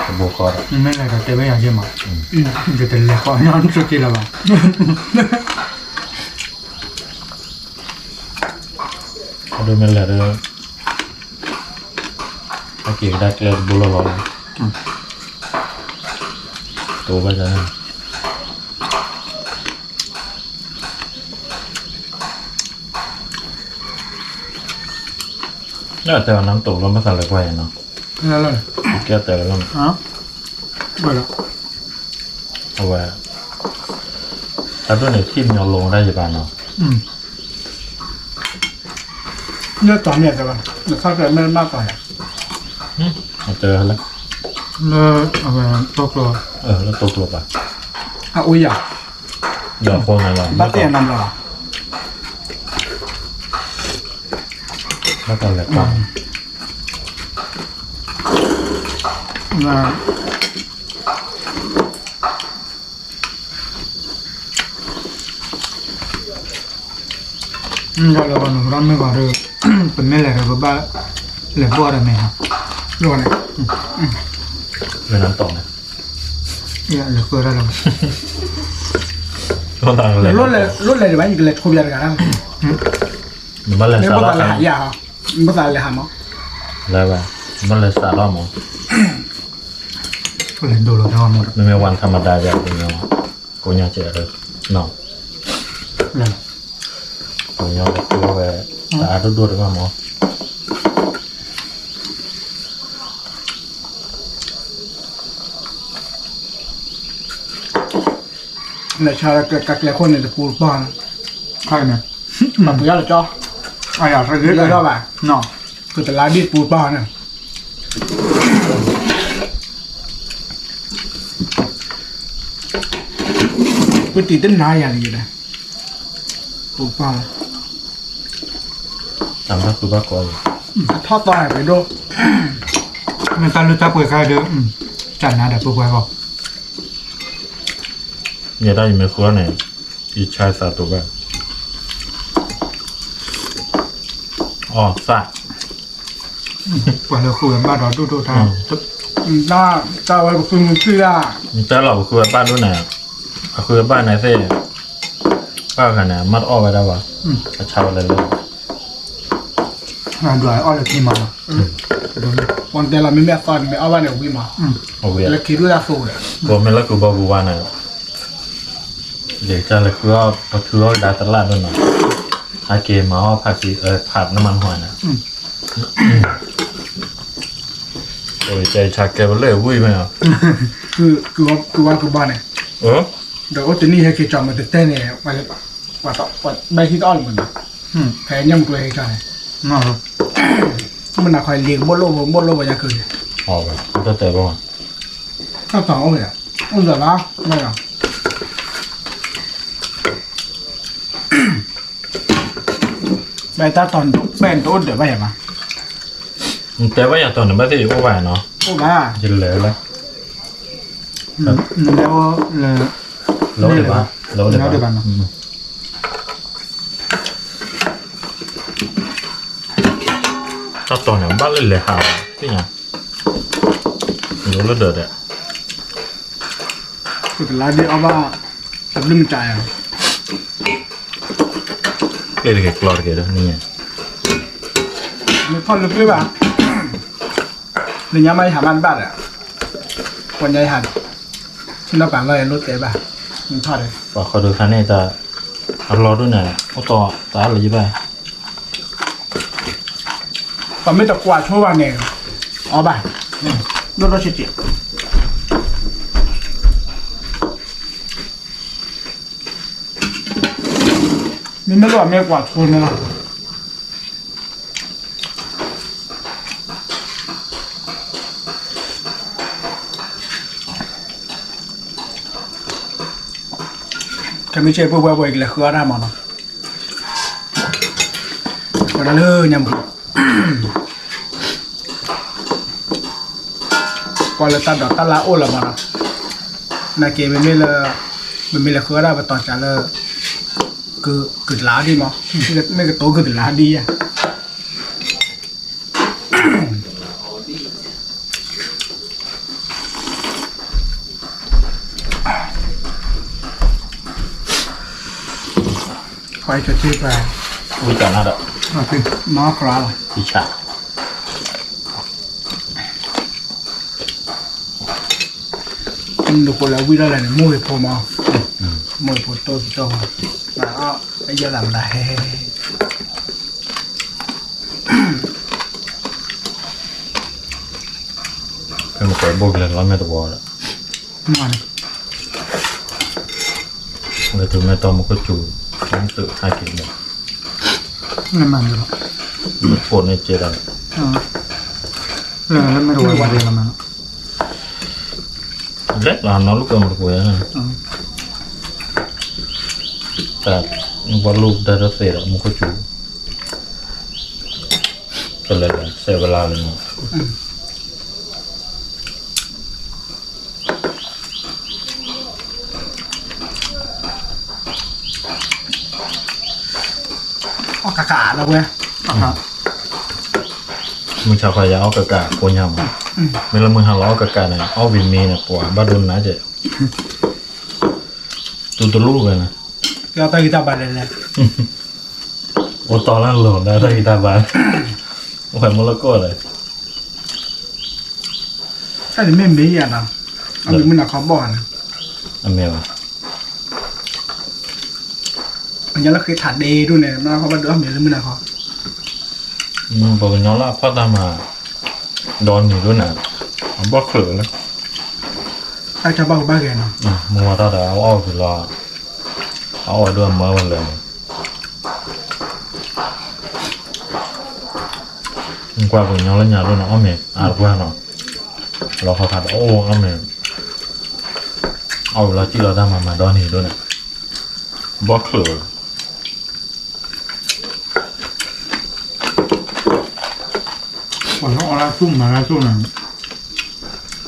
တဘိဃီဒီး, မ့ၢ်လဲၤဒီးတဲဝဲယၤယဲၢ်မး, ယတလဲၤဃီညီနုၢ်က့လၢၤဘၣ် အဒိမ့ၢ်လဲၤဒီး, အက့ၤကဒါကျဲတဘိလီၤလီၤလီၤ, တိဘၣ်ဒၣ်, လၢတဲဝဲနတိၤလီၤ ဘၣ်သးလဲၤကွၢ်ယဲနီၤ, ကဲတဲဝဲလီၤ, အဝဲ, တၢ်ဒိၣ်န့ၣ် ထံၣ်ညီလိၤဒၣ်ယဘၣ်နီၤ, လၢတီၤန့ၣ်တဲဝဲ, နခါတဲမ့ၢ်မ့ၢ်တီၤယၤ, တဲဝဲလၢ, လၢ, လၢတိကျိ, လၢတိကျိဘၣ်, အအိၣ်ယၤ, ယၤဖိန့ၣ်လီၤ ဘၣ်သ့ၣ်အနါဘျီလီၤ, ဘၣ်သးလဲၤကွၢ် လၢပနကရၢမ့ၢ်ဂီၤဒီး, ပမ့ၢ်လဲၤဒီးပဘၣ်လဲၤဘီၣ်ဒီးမ့ၢ်, လၢန့ၣ်, လဲၤနတီၤန့ၣ်, လဲၤဃုတၢ်လၢ, လိၣ်လဲၤဒံးဘၣ် ယကလဲၤထိးပျးတဂၤ, နဘၣ်လဲၤစးထီၣ်, နဘၣ်သးလဲၤဟးမး, လဲၤဘၣ်, နဘၣ်လဲၤစးထီၣ်မး, လဲၤဒိၣ်လီၤတၢ်မး, မ့မ့ၢ်ဝၣ်ထမဒါယၤ, ကိညါစဲး, ကိညါလၢဃုဝဲ, တၢ်အါဒိၣ်ဒိၣ်တဘၣ်မး လဲၤဆါလၢကကျဲခိၣ်န့ၣ်တပူၤတပီၢ်န့ၣ်, ခါန့ၣ်, မၤပှဲၤလၢကၠီ, အယၤသဂ့ၤလၢဘၣ်, ကတလါဒ်ပူၤတပီၢ်န့ၣ်, ပတံၤတနၤယၤန့ၣ်, ပူၤတပီၢ်, တၢ်ဘၣ်ဃုဘၣ်ကီ, ထီၣ်သီပဒိၣ်, မ့ၢ်တၢ်လုၢ်တၢ်ပှ့ၤခါဒီး, တၢ်နါဒီးပှဲၤပှဲၤဂီၢ် ယဲဒၣ်ယမ့ၢ်ဃုန့ၣ်, ယဆါသးတိၤဘၣ်, အီၣ်သၣ်, ပှၤလၢဃုဝဲဘၣ်ဒီးဒိၣ်ဒိၣ်တၢ်, တၢ်ဝဲပဃုမုၢ်ခုၣ်ဒၣ်, တၢ်လီၤပဃုဝဲဘၣ်ဒိၣ်န့ၣ်, အဃုဝဲဘၣ်န့ၣ်သ့ၣ်, ဘၣ်ဂၤန့ၣ် မ့ၢ်တအီၣ်ဝဲဒၣ်ဘၣ်, အဆါဝဲလဲၤလၢ ဒွးအီၣ်လၢခံမးလီၤ, ပှၤတဲလီၤ မ့မ့ၢ်အသီန့ၣ် မ့ၢ်အီၣ်ဘၣ်န့ၣ်ဝံၤမး, လၢခံဒိၣ်တၢ်သိဝဲ, ပမ့ၢ်လၢကုဘီပူၤဝါန့ၣ်, ယကစၢ်လၢကုအီၣ် ပထုအီၣ်ကဒါတလၣ်ဒိၣ်နီၤ, ဟဲက့ၤမၤအီၣ်ဖးက့ၤ ဖးနမၤနဟီန့ၣ်, ကဲဝဲလၢဝံၤမ့ၢ်, ကုဝါကုဘီန့ၣ်, ဒီးအိၣ်တနံၣ်ဟဲက့ၤကၠီမ့ၢ်တတဲန့ၣ်, ပှၤဘၣ်ဟံၣ်တအီၣ်လၢမုၢ်နီၤ, ဖဲညၣ်မုၢ်ကျိဟဲကၠီန့ၣ်, မုၢ်နၤခီလံၤကဘိၣ်လိၣ်ဘိၣ်လိၣ်ဘိၣ်ညါကုန့ၣ်, တၢ်တီၤအိၣ်ဝဲ, တၢ်တီၤအိၣ်ဝဲဒၣ်, အိၣ်လၢၤဘၣ်, ဘၣ်တၢ်တီၤ ပဲၣ်တအိၣ်ဒၢးဘၣ်ယၤဘၣ်, နတဲဘၣ်ယၤတီၤန့ၣ် ဘၣ်သ့ၣ်ယအိၣ်ဘၣ်နီၤ, အိၣ်ဘၣ်, ယလဲၤလၢ, နလဲၤအိၣ်လၢ, လၢအိၣ်ဒံးဘၣ်, လၢအိၣ်ဒံးဘၣ်နီၤ, တၢ်တီၤန့ၣ် ဘၣ်လၢလဲၤဟး, သ့ၣ်ညါ, ယအိၣ်လၢဒၢးဒဲး, ကတလါဒ်အီၣ်ဘၣ်, တဘျုးမတၤယၤ, ကျ့တက့ၢ်ကျီတက့ၢ်ဒီး, နထီၣ်လၢကျ့ဘၣ်, လၢညါမးယဟးမးတဘၣ်ဒီး, ပှၤညါယဟး, ထံၣ်နီၣ်ပာ်လီၤယလိၣ်တဲဘၣ်, နထီၣ်ဒီး, ပှၤခီဒုးခါန့ၣ်တၢ်, အလီၢ်ဒိၣ်န့ၣ် အိၣ်တီၢ်တၢ်အါလၢၤယဘၣ် ပမ့ၢ်တကွၢ်ဆိဘၣ်န့ၣ်, အီၣ်ဘၣ်, ဒိၣ်ဒိၣ်ဆံးဆံး, မ့မ့ၢ်လၢအမ့ၢ်ကွၢ်ဆိန့ၣ်လီၤ. ခဲမုၢ်ဆ့ၣ်ပှဲၤပှဲၤပှဲၤ ကလဲၤဃုအီၣ်တၢ်မးနီၤ, ဃုဒၣ်လၢညါမူ ကွၢ်လၢတၢ်ဒိးတၢ်လၢအိၣ်လၢၤမးနီၤ, နာ်က့ မ့မ့ၢ်လၢ, မ့မ့ၢ်လဲၤဃုအီၣ်ဒၣ်ပတီၢ်စးလၢ, ကုၢ်တလးဒံးမး, မ့ၢ်ကတိၤကုၢ်တလးဒံးယါ ဝံတၢ်နၤဒီး, မၤကရၢလီၤ, တံဆး, နဖိလၢဝံဒၣ်လဲာ်န့ၣ် မိၢ်ဂ့ၤဖိမး, မိၢ်ဂ့ၤဖိတိၢ်ကတိၢ်မး, အယဲၢ်သးမတၤဟဲ, ဖဲမ့ၢ်ကဘိၣ်ကလဲၤလီၤမ့ၢ်တဝီဒီး, လၢတုၤမ့ၢ်တီမူခိၣ်စူၤ, သုးဟဲက့ၤန့ၣ်, မ့ၢ်ဖိန့ၣ်ကဲဒၣ်, လၢမ့ၢ်တဝီလီၤမး, လဲၤလီၤနီၤ လူၢ်ကၢမူတပူၤယါ, တၢ်, ပှၤလူၢ်ဒၢတသ့ဒီးမူခိၣ်စူၤ, ကလဲၤဒီးစဲးဝဲလါလၢန့ၣ် အီၣ်ကးကးလီၤဝဲ, မုၢ်ဆါခီယၤအီၣ်ကးကးကိးညါမး, မ့ၢ်လၢမုၢ်ဟါလီၤအီၣ်ကးကးန့ၣ် အီၣ်ဝံၤမံန့ၣ် ပှၤဘၣ်ဒိနးကဲး, တူၢ်တလူၢ်ဝဲန့ၣ်, ကဲအီၣ်တၢ်ဂံၢ်တၢ်ဘါလဲၣ်လဲၣ် အိၣ်တီလၢလီၤဒီးတၢ်ဂံၢ်တၢ်ဘါ, အိၣ်ဖဲမ့ၢ်လၢကီၢ်ဒီး, တၢ်န့ၣ်မ့ၢ်မ့ၢ်ယၤဒီး, အမ့ၢ်မုၢ်နၤခီဘီၣ်ဧါန့ၣ်, အမ့ၢ်ဘၣ်, အညါလၢဃ့ထးဒ့ဒိၣ်န့ၣ် မ့ၢ်ခီဘီၣ်ဒိၣ်အမ့ၢ်လၢမုၢ်နၤခီ, ပှၤကညီလၢအဖီၣ်တၢ်မၤ, ဒီနံၤဒိၣ်န့ၣ်, အဘီၣ်ချၢးလၢ, တၢ်ကဘၣ်ကဘၣ်ဂဲၤနီၤ, မုၢ်ဝါထီၣ်ဒီးအအီၣ်ဝဲလီၤ, အအီၣ်ဝဲဒိၣ်အမၢဝဲလၢာ်န့ၣ် ကွၢ်ပှၤကညီလၢညါဒိၣ်န့ၣ် အီၣ်မ့ၤအါတပှၢ်နီၤ, လီၤခီခါဒီးအိၣ်အီၣ်မ့ၤ, အီၣ်ဝဲလီၤစံၣ်လီၤတၢ်မၤမၤဒီနံၤဒိၣ်န့ၣ်, ဘီၣ်ချၢးလီၤ, ပှၤလၢအီၣ်လၢသူၣ်မၤလၢသူၣ်န့ၣ်,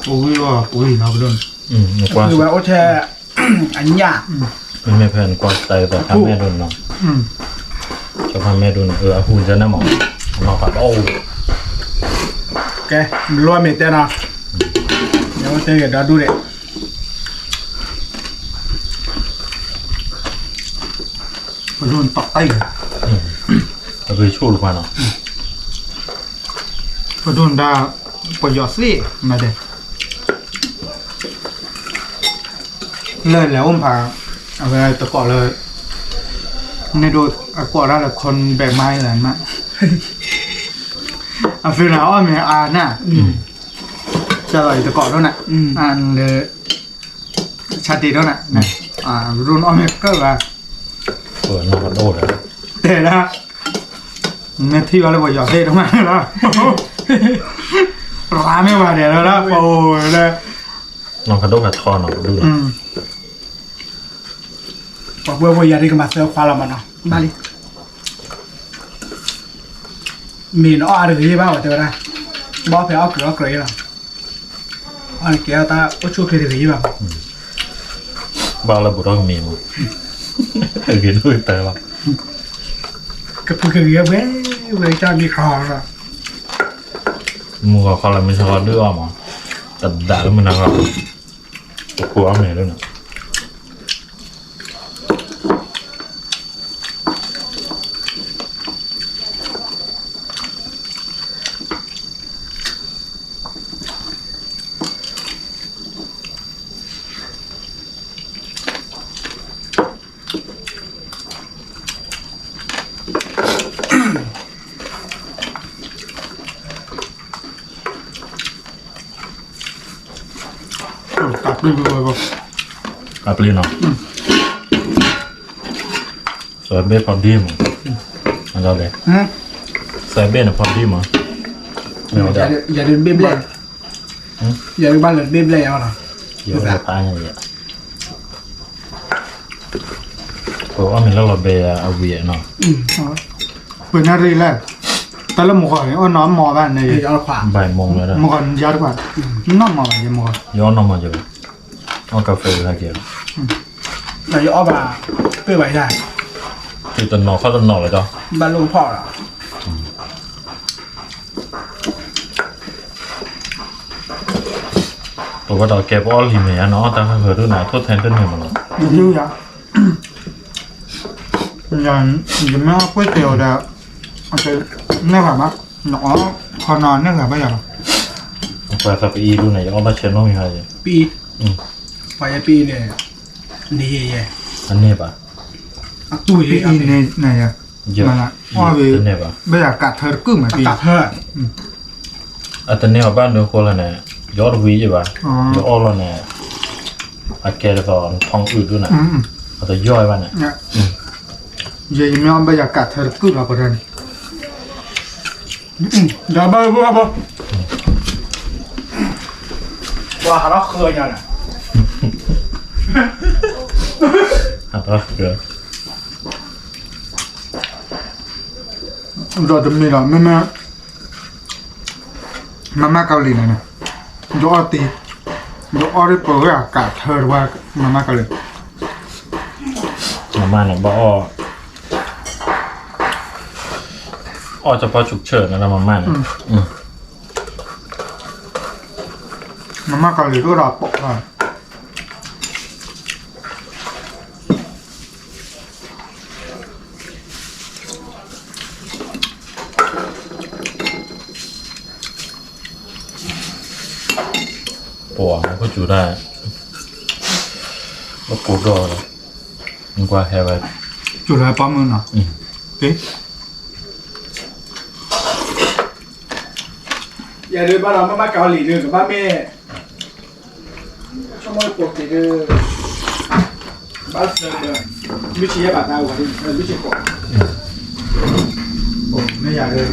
ပဝံၤအီၣ်ပဝံၤလီၤပဒိၣ်န့ၣ်, ကွၢ်ဝဲအိၣ်ထဲ အညၣ်, မ့မ့ၢ်ဖဲနကွၢ်တၢ်သးဖးမဲာ်ဒိၣ်နီၤ, သးဖးမဲာ်ဒိၣ်န့ၣ် အဟူးယဲန့ၣ်မး, နီၤဖးဘီၣ်, ကဲ, မလိမ့ၢ်တဲနီၤ, ယဝဲတဲက့ၤဒီဒူၣ်ဒဲး, ပဒိၣ်တၢ်အံၤ, အဂ့ၤဆိၣ်တခွါနီၤ, ပဒိၣ်နဒါ ပယီၤသ့ၣ်မးဒဲး လၢလဲၤအိၣ်ဖး အဝဲတကိးလၢ န့ၢ်ဒိၣ်အကိးဒၣ်လၢ ခီဘဲးမါလၢမး အဖုနၤအီၣ်မ့ၤအါနၤ ကၢ်လီၤအံၤတကိးဒိၣ်နၤ အလၢ ဆါတ့ဒိၣ်နၤ ပဒိၣ်နအီၣ်မ့ၤကၢၢ်ဘၣ် တဲဒၣ် မ့ၢ်ထံၣ်ဘၣ်လၢပယီၤသ့ၣ်ဒိၣ်မးလီၤ ရၤမ့ၢ်ဝဲဒဲးလီၤ ပအိၣ်လၢ နီၢ်ကဒိၣ်ကထီနီၤ ပဒိၣ်လီၤ ပှၤပှဲၤပှဲၤယၤဒ်ကမၤသၢခွါလီၤမးနီၤ ဘၣ်လံ မ့ၢ်နအီၣ်အါတဂ့ၤဘၣ်ဝဲတဲဝဲဒၣ် ဘၣ်ဖဲအီၣ်ကြၢးအီၣ်ကြၢးအံၤလီၤ အီၣ်န့ၣ်ကဲအီၣ်တၢ်အိၣ်ဆူၣ်ချ့တဂ့ၤဘၣ်မး ဘၣ်လၢဘူးထီၣ်ကမံၤမး ဂ့ၤဒိၣ်တၢ်လီၤ ကဖုကဂ့ၤဝဲ ဝဲတၢ်မံၤခီလီၤ မုၢ်ဂီၤခီလၢမုၢ်ဆါခီဒုးအီၣ်မး တဒၣ်လၢမုၢ်နၤခီ တခိၣ်အီၣ်မ့ၤဒ်န့ၣ် တၢ်ပျ့ၤနီၤ စဲးဘ့ၣ်ဖီဒ့မး စဲးဘ့ၣ်န့ၣ်ဖီဒ့မး ယၤဒုးဘ့ၣ်ဘျဲၣ် ယၤဒုးဘၣ်လၢဘ့ၣ်ဘျဲၣ်ယၤနီၤ ယဖး ပအီၣ်မ့ၤလၢလီၤဘဲအဝံၤနီၤ ပှ့ၤနၣ်ရံၣ်လဲၣ် တၢ်လၢမုၢ်ဂီၤန့ၣ် အီၣ်နီၢ်မီၤဘၣ်န့ၣ် ဘၣ်မုၢ်ဂီၤ ယၤတကွၢ် နီၢ်မီၤဘၣ်ယမုၢ်ဂီၤ ယအီၣ်နီၢ်မီၤယၤ အီၣ်ကါဖဲဝဲဟဲက့ၤ ယအီၣ်ဘၣ် ပ့ၢ်ဘၣ်ယၤ တုၤတနီၤခီတနီၤလီၤဒီး ဘၣ်လိၣ်ဖီၣ်လီၤ ပဝဲဒီးကဲပအီၣ်လံၤမ့ၢ်ယါန့ၣ် အီၣ်တၢ်ဟၢဖၢဒိၣ်န့ၣ် ထိၣ်ထဲတန့ၢ်မးလီၤ ယမ့ၢ်အီၣ်ကွ့ၢ်တဲာ်အီၤဒီး န့ၢ်ဘၣ်မး နအီၣ်ခီနီၤန့ၢ်ဂၤဘၣ်ယၤလီၤ ပှၤသးပအံဒိၣ်န့ၣ် ယအီၣ်ဘၣ်ဆဲးနီၣ်မံၤဟါယဲ ပအံ ပှၤယဲပအံန့ၣ် န့ၣ်ယဲယဲ အန့ၢ်ဘၣ် အတူၢ်ယဲအန့ၢ် အီၣ်ဘၣ်ယၤကးထၢတကုၢ်မး ကးထၢ အတန့ၢ်အီၤဘၣ်နုၤဃိလီၤန့ၣ် ယအီၣ်တဝံၤယဲဘၣ် ယအီၣ်လီၤန့ၣ် အကဲဒ်သိးနဖီအုၣ်ဒိၣ်န့ၣ် အတယီၢ်ဘၣ်န့ၣ် ယဲယမ့ၢ်အီၣ်ဘၣ်ယၤကးထၢတကုၢ်လီၤပတၢ်န့ၣ် ဒီးဘၣ်ဘၣ်ဘၣ် ပှၤဟးထီၣ်ဃၢညါန့ၣ် ဟးထီၣ်ဃၢ ဒီးတမံၤဒီး မ့မ့ၢ် မၤမၢ်ကီၤလံၤန့ၣ်န့ၣ် ယအီၣ်တံၤ ယအီၣ်ဒ်ပဝဲအကးထၢတဝဲ မၤမၢ်ကီၤလံၤ မၤမၢ်န့ၣ် ဘၣ်အီၣ် အီၣ်ကၠီဖီဆူၣ်ဆၢၣ်န့ၣ်လၢမၤမၢ်န့ၣ် မၤမၢ်ကီၤလံၤတအိၣ်ဒီးပိာ် ပှၤမ့ၢ်ခိၣ်စူၤတၢ် လၢကိးဒီး ကွၢ်ဟဲဝဲ စူၤလၢပှၢ်မုၢ်နီၤ ယၤဒုးဘၣ်ဒီးမၤမၢ်ကီၤလံၤဒုး ကဘၣ်မ့ၢ် ဆိကမိၣ်ပိာ်က့ၤဒုး ဘၣ်သၢဘၢ လွံၢ်ဆံယဲၢ်ဘၣ်တၢ်ဝဲ လွံၢ်ဆံကိး မ့ၢ်ယၤဒုး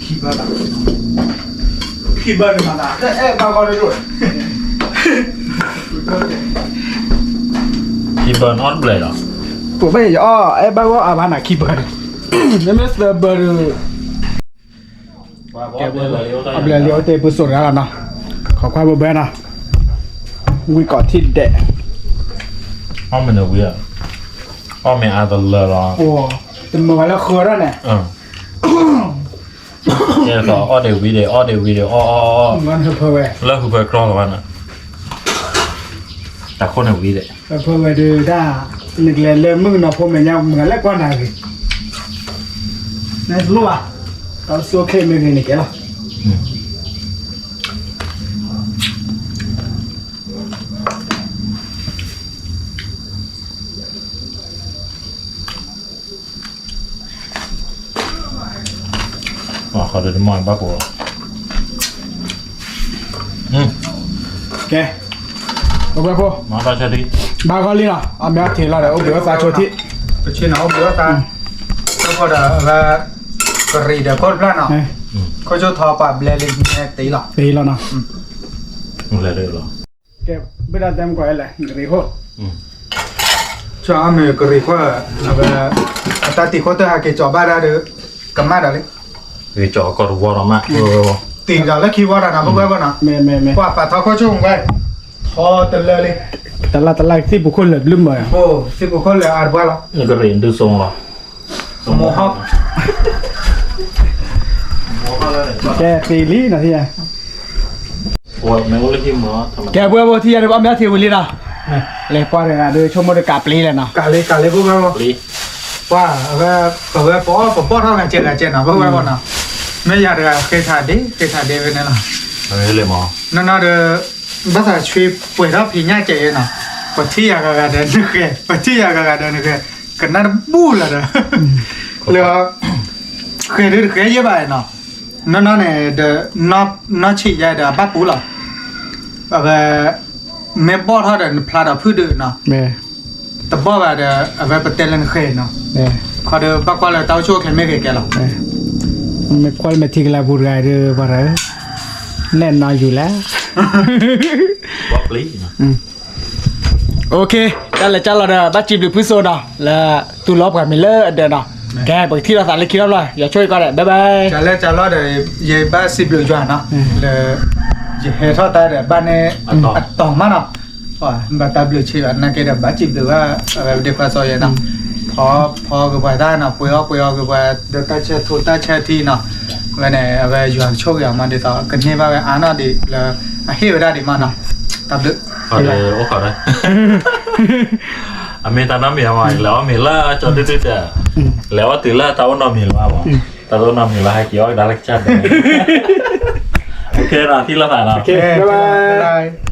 ခံဘၢဘၣ် ခံဘၢန့ၣ်မၤသး အဲၣ်ဘၣ်ဂီၢ်ဒိၣ်ဒိၣ် ခံဘၢန့ၣ်အီၣ်တဘျဲၣ်လီၤ ပဘၣ်ယအီၣ်အဲၣ်ဘၣ်ဂီၢ်အါဘၣ်နၤခံဘၢန့ၣ် မ့မ့ၢ်သၢဘၢဒုး အဘျဲၣ်လံအိၣ်တ့ၢ်ပူၤစိာ်တဂၤလီၤနီၤ ခိးကွၢ်ဘၢဘၢနီၤ ဝံၣ်ကိးထံၣ်ဒဲး အီၣ်မ့ၢ်နဝံၣ် အီၣ်မ့ၢ်အါတလၢလီၤ တမုာ်ဝဲလၢဃၢထီၣ်န့ၣ် ကဲသိးအီၣ်ဒံးဝံၤဒံး အီၣ်ဒံးဝံၤဒံး အီၣ်အီၣ်အီၣ် လၢဟူးဖၢကျီလီၤဘၣ်န့ၣ် တၢ်ခိၣ်န့ၣ်ဝံၤဒံး ဖၢဝဲဒုးဒၣ် နကလဲၤလၢမုၣ်ကနီၤဖိမဲာ်ညါ မုၣ်ကလဲၤကွၢ်နၤဂ့ၤ နလိၣ်ဘၣ် တၢ်စူၢ်အိၣ်ချ့မ့ၢ်ဂ့ၤန့ၣ်ကဲလီၤ ခီဒုတမီၢ်ဘၣ်ပိာ်လီၤ, ကဲ, အိၣ်ဘှဲၣ်ဖိ, မၤတၢ်ဆၢထံ, ဘၣ်ဂီၢ်လံနီၤ, အမ့ၢ်အီထံးလီၤဒီးအိၣ်ဘှံးအိၣ်သါဆိထံး, ပဆ့ၣ်နီၤအိၣ်ဘှံးအိၣ်သါ, ဒီးကရံးဒီးခိၣ်တဖျၢၣ်နီၤ, ခိၣ်ဆိထီပာ်ဘျဲလံ, တ့လီၤ, တ့လီၤနီၤ, ကဲ, ဘုဒၣ်တဲမကွၢ်လဲၣ် ကရံးခိၣ် ကၠီအမ့ၢ်ကရံးခိၣ်, အတၢ်တံၤခိၣ်တဟဲက့ၤကၠီဘၣ်ဒၣ်ဒီး ကမၣ်ဒီးလံ, ကၠီကီၢ်တဝီဒီးမး, တံၤဒီးလၢခံဝီဒီးနီၤ ပဝဲဘၣ်နီၤ, ပှၤပာ်ထီခိၣ်ဆိဝဲ, ထီတလၢလံ, တလၢတလၢသ့ၣ်ပူၤခိၣ်လၢာ်ဘျုးမး, သ့ၣ်ပူၤခိၣ်လၢာ်အါတပှၢ်လီၤ, ကရံးဒုးစိလီၤ, ကဲသ့လံနီၤ, ကဲပဝဲဖိထံၣ်ယၤဒီး ဘၣ်မ့ၢ်အီထံးဝံၤလံနီၤ, လဲၤကွၢ်တဂၤဒီး ဆိကမိၣ်ဒီးကးပျ့ၤလဲၣ်နီၤ, ကးလံ ကးလံ ပဝဲဖိ, ပှၤ, ပဝဲပအီၣ်ပဘီၣ်ထီၣ်ဂၤကဲဂၤကဲနီၤ ပဝဲဖိနီၤ, မ့ၢ်ယၤတဂၤဃ့ထးဒ့ ဃ့ထးဒ့ဝဲန့ၣ်လီၤ, နီၢ်နီၢ်ဒီး, ဘၣ်သးဆွံပှဲၤထီၣ်ဖံးညၣ်ကဲအံၤနီၤ, ပထံၣ်ယၤဂၤဂၤဒီးနဃဲ, ပထံၣ်ယၤဂၤဂၤဒီးနဃဲ, ကနၣ်တဘူၣ်လၢၤဒီး, လၢ, ဃဲဒုးတဃဲယဲၢ်ဘၣ်နီၤ, နီၢ်နီၢ်န့ၣ်ဒီး, နီၢ်ဆံးယဲၢ်ဒီးအဘၣ်ပူၤလီၤ, အဝဲ, မ့ၢ်ဘီၣ်ထီၣ်ဒီးနဖျါဒီးဖုၣ်ဒုးနီၤ, တဘီၣ်ဘၣ်ဒီး အဝဲပတဲလၢနဃဲနီၤ, ခီဒီးဘၣ်ကွၢ်လၢတၢ်အိၣ်ဆူၣ်အိၣ်ချ့မ့ၢ်ဂ့ၤကဲလီၤ, မ့ၢ်ကွၢ်လၢမဲာ်ထံကလၤပူၤတဂၤဒီး ပှၤ, နဲၣ်နီၤယူၤလဲၣ် တၢ်လဲၤကၢ်လီၤဒီး ဘၣ်စံးဘျုးဖုစိဒီး လၢ, တူၢ်လိာ်ပှၤမံၤလၢအဒၢးဒီး, ကဲပကထံၣ်လိာ်သးလၢခံလီၤလီၤ ယွၤဆိၣ်ဂ့ၤကီးဒီး bye bye, ကၢ်လၢကၢ်လီၤဒီး, ယဘၣ်စံးဘျုးယွၤနီၤ, လၢ, ယဟဲထီၣ်တၢ်ဒီးဘၣ်န့ၣ်, အတီၢ်မးနီၤ, ဘၣ်တၢ်ဘျုးဆံးဘၣ်နာ်က့ဒီး ဘၣ်စံးဘျုးဘၣ်, အဝဲဒ့ခွါစီၤယဲနီၤ, ဖီဖီက့ၤပှၤတၢ်နီၤ ပှ့ၤအီၣ်ပှ့ၤအီက့ၤပှၤ, ဒီးတၢ်ဆၢထူတၢ်ဆၢထံနီၤ, ဝဲန့ၣ် အဝဲယွၤဆိၣ်ဂ့ၤအီၤမးဒ်သိး ကန့ၢ်ဘၣ်ဝဲအါနီၢ်ဒံးလၢ, အဟ့ၣ်ဝဲဒၣ်ဒံးမးနီၤ, တၢ်ဘျုး, အိၣ်ခိးဒီး, အမ့ၢ်တၢ်နီတမံၤမး လဲၤအီၣ်မ့ၤလၢကၠီဒုဒုဒီး, လဲၤအီၣ်တုၤလၢတၢ်အိၣ်နီတမံၤလီၤမး, တၢ်အိၣ်နီတမံၤလီၤ ဟဲက့ၤအီၣ်ကဒါလၢကစၢ်ဒီး, ခဲနီၤ ထံၣ်လိာ်သးနီၤ, bye bye.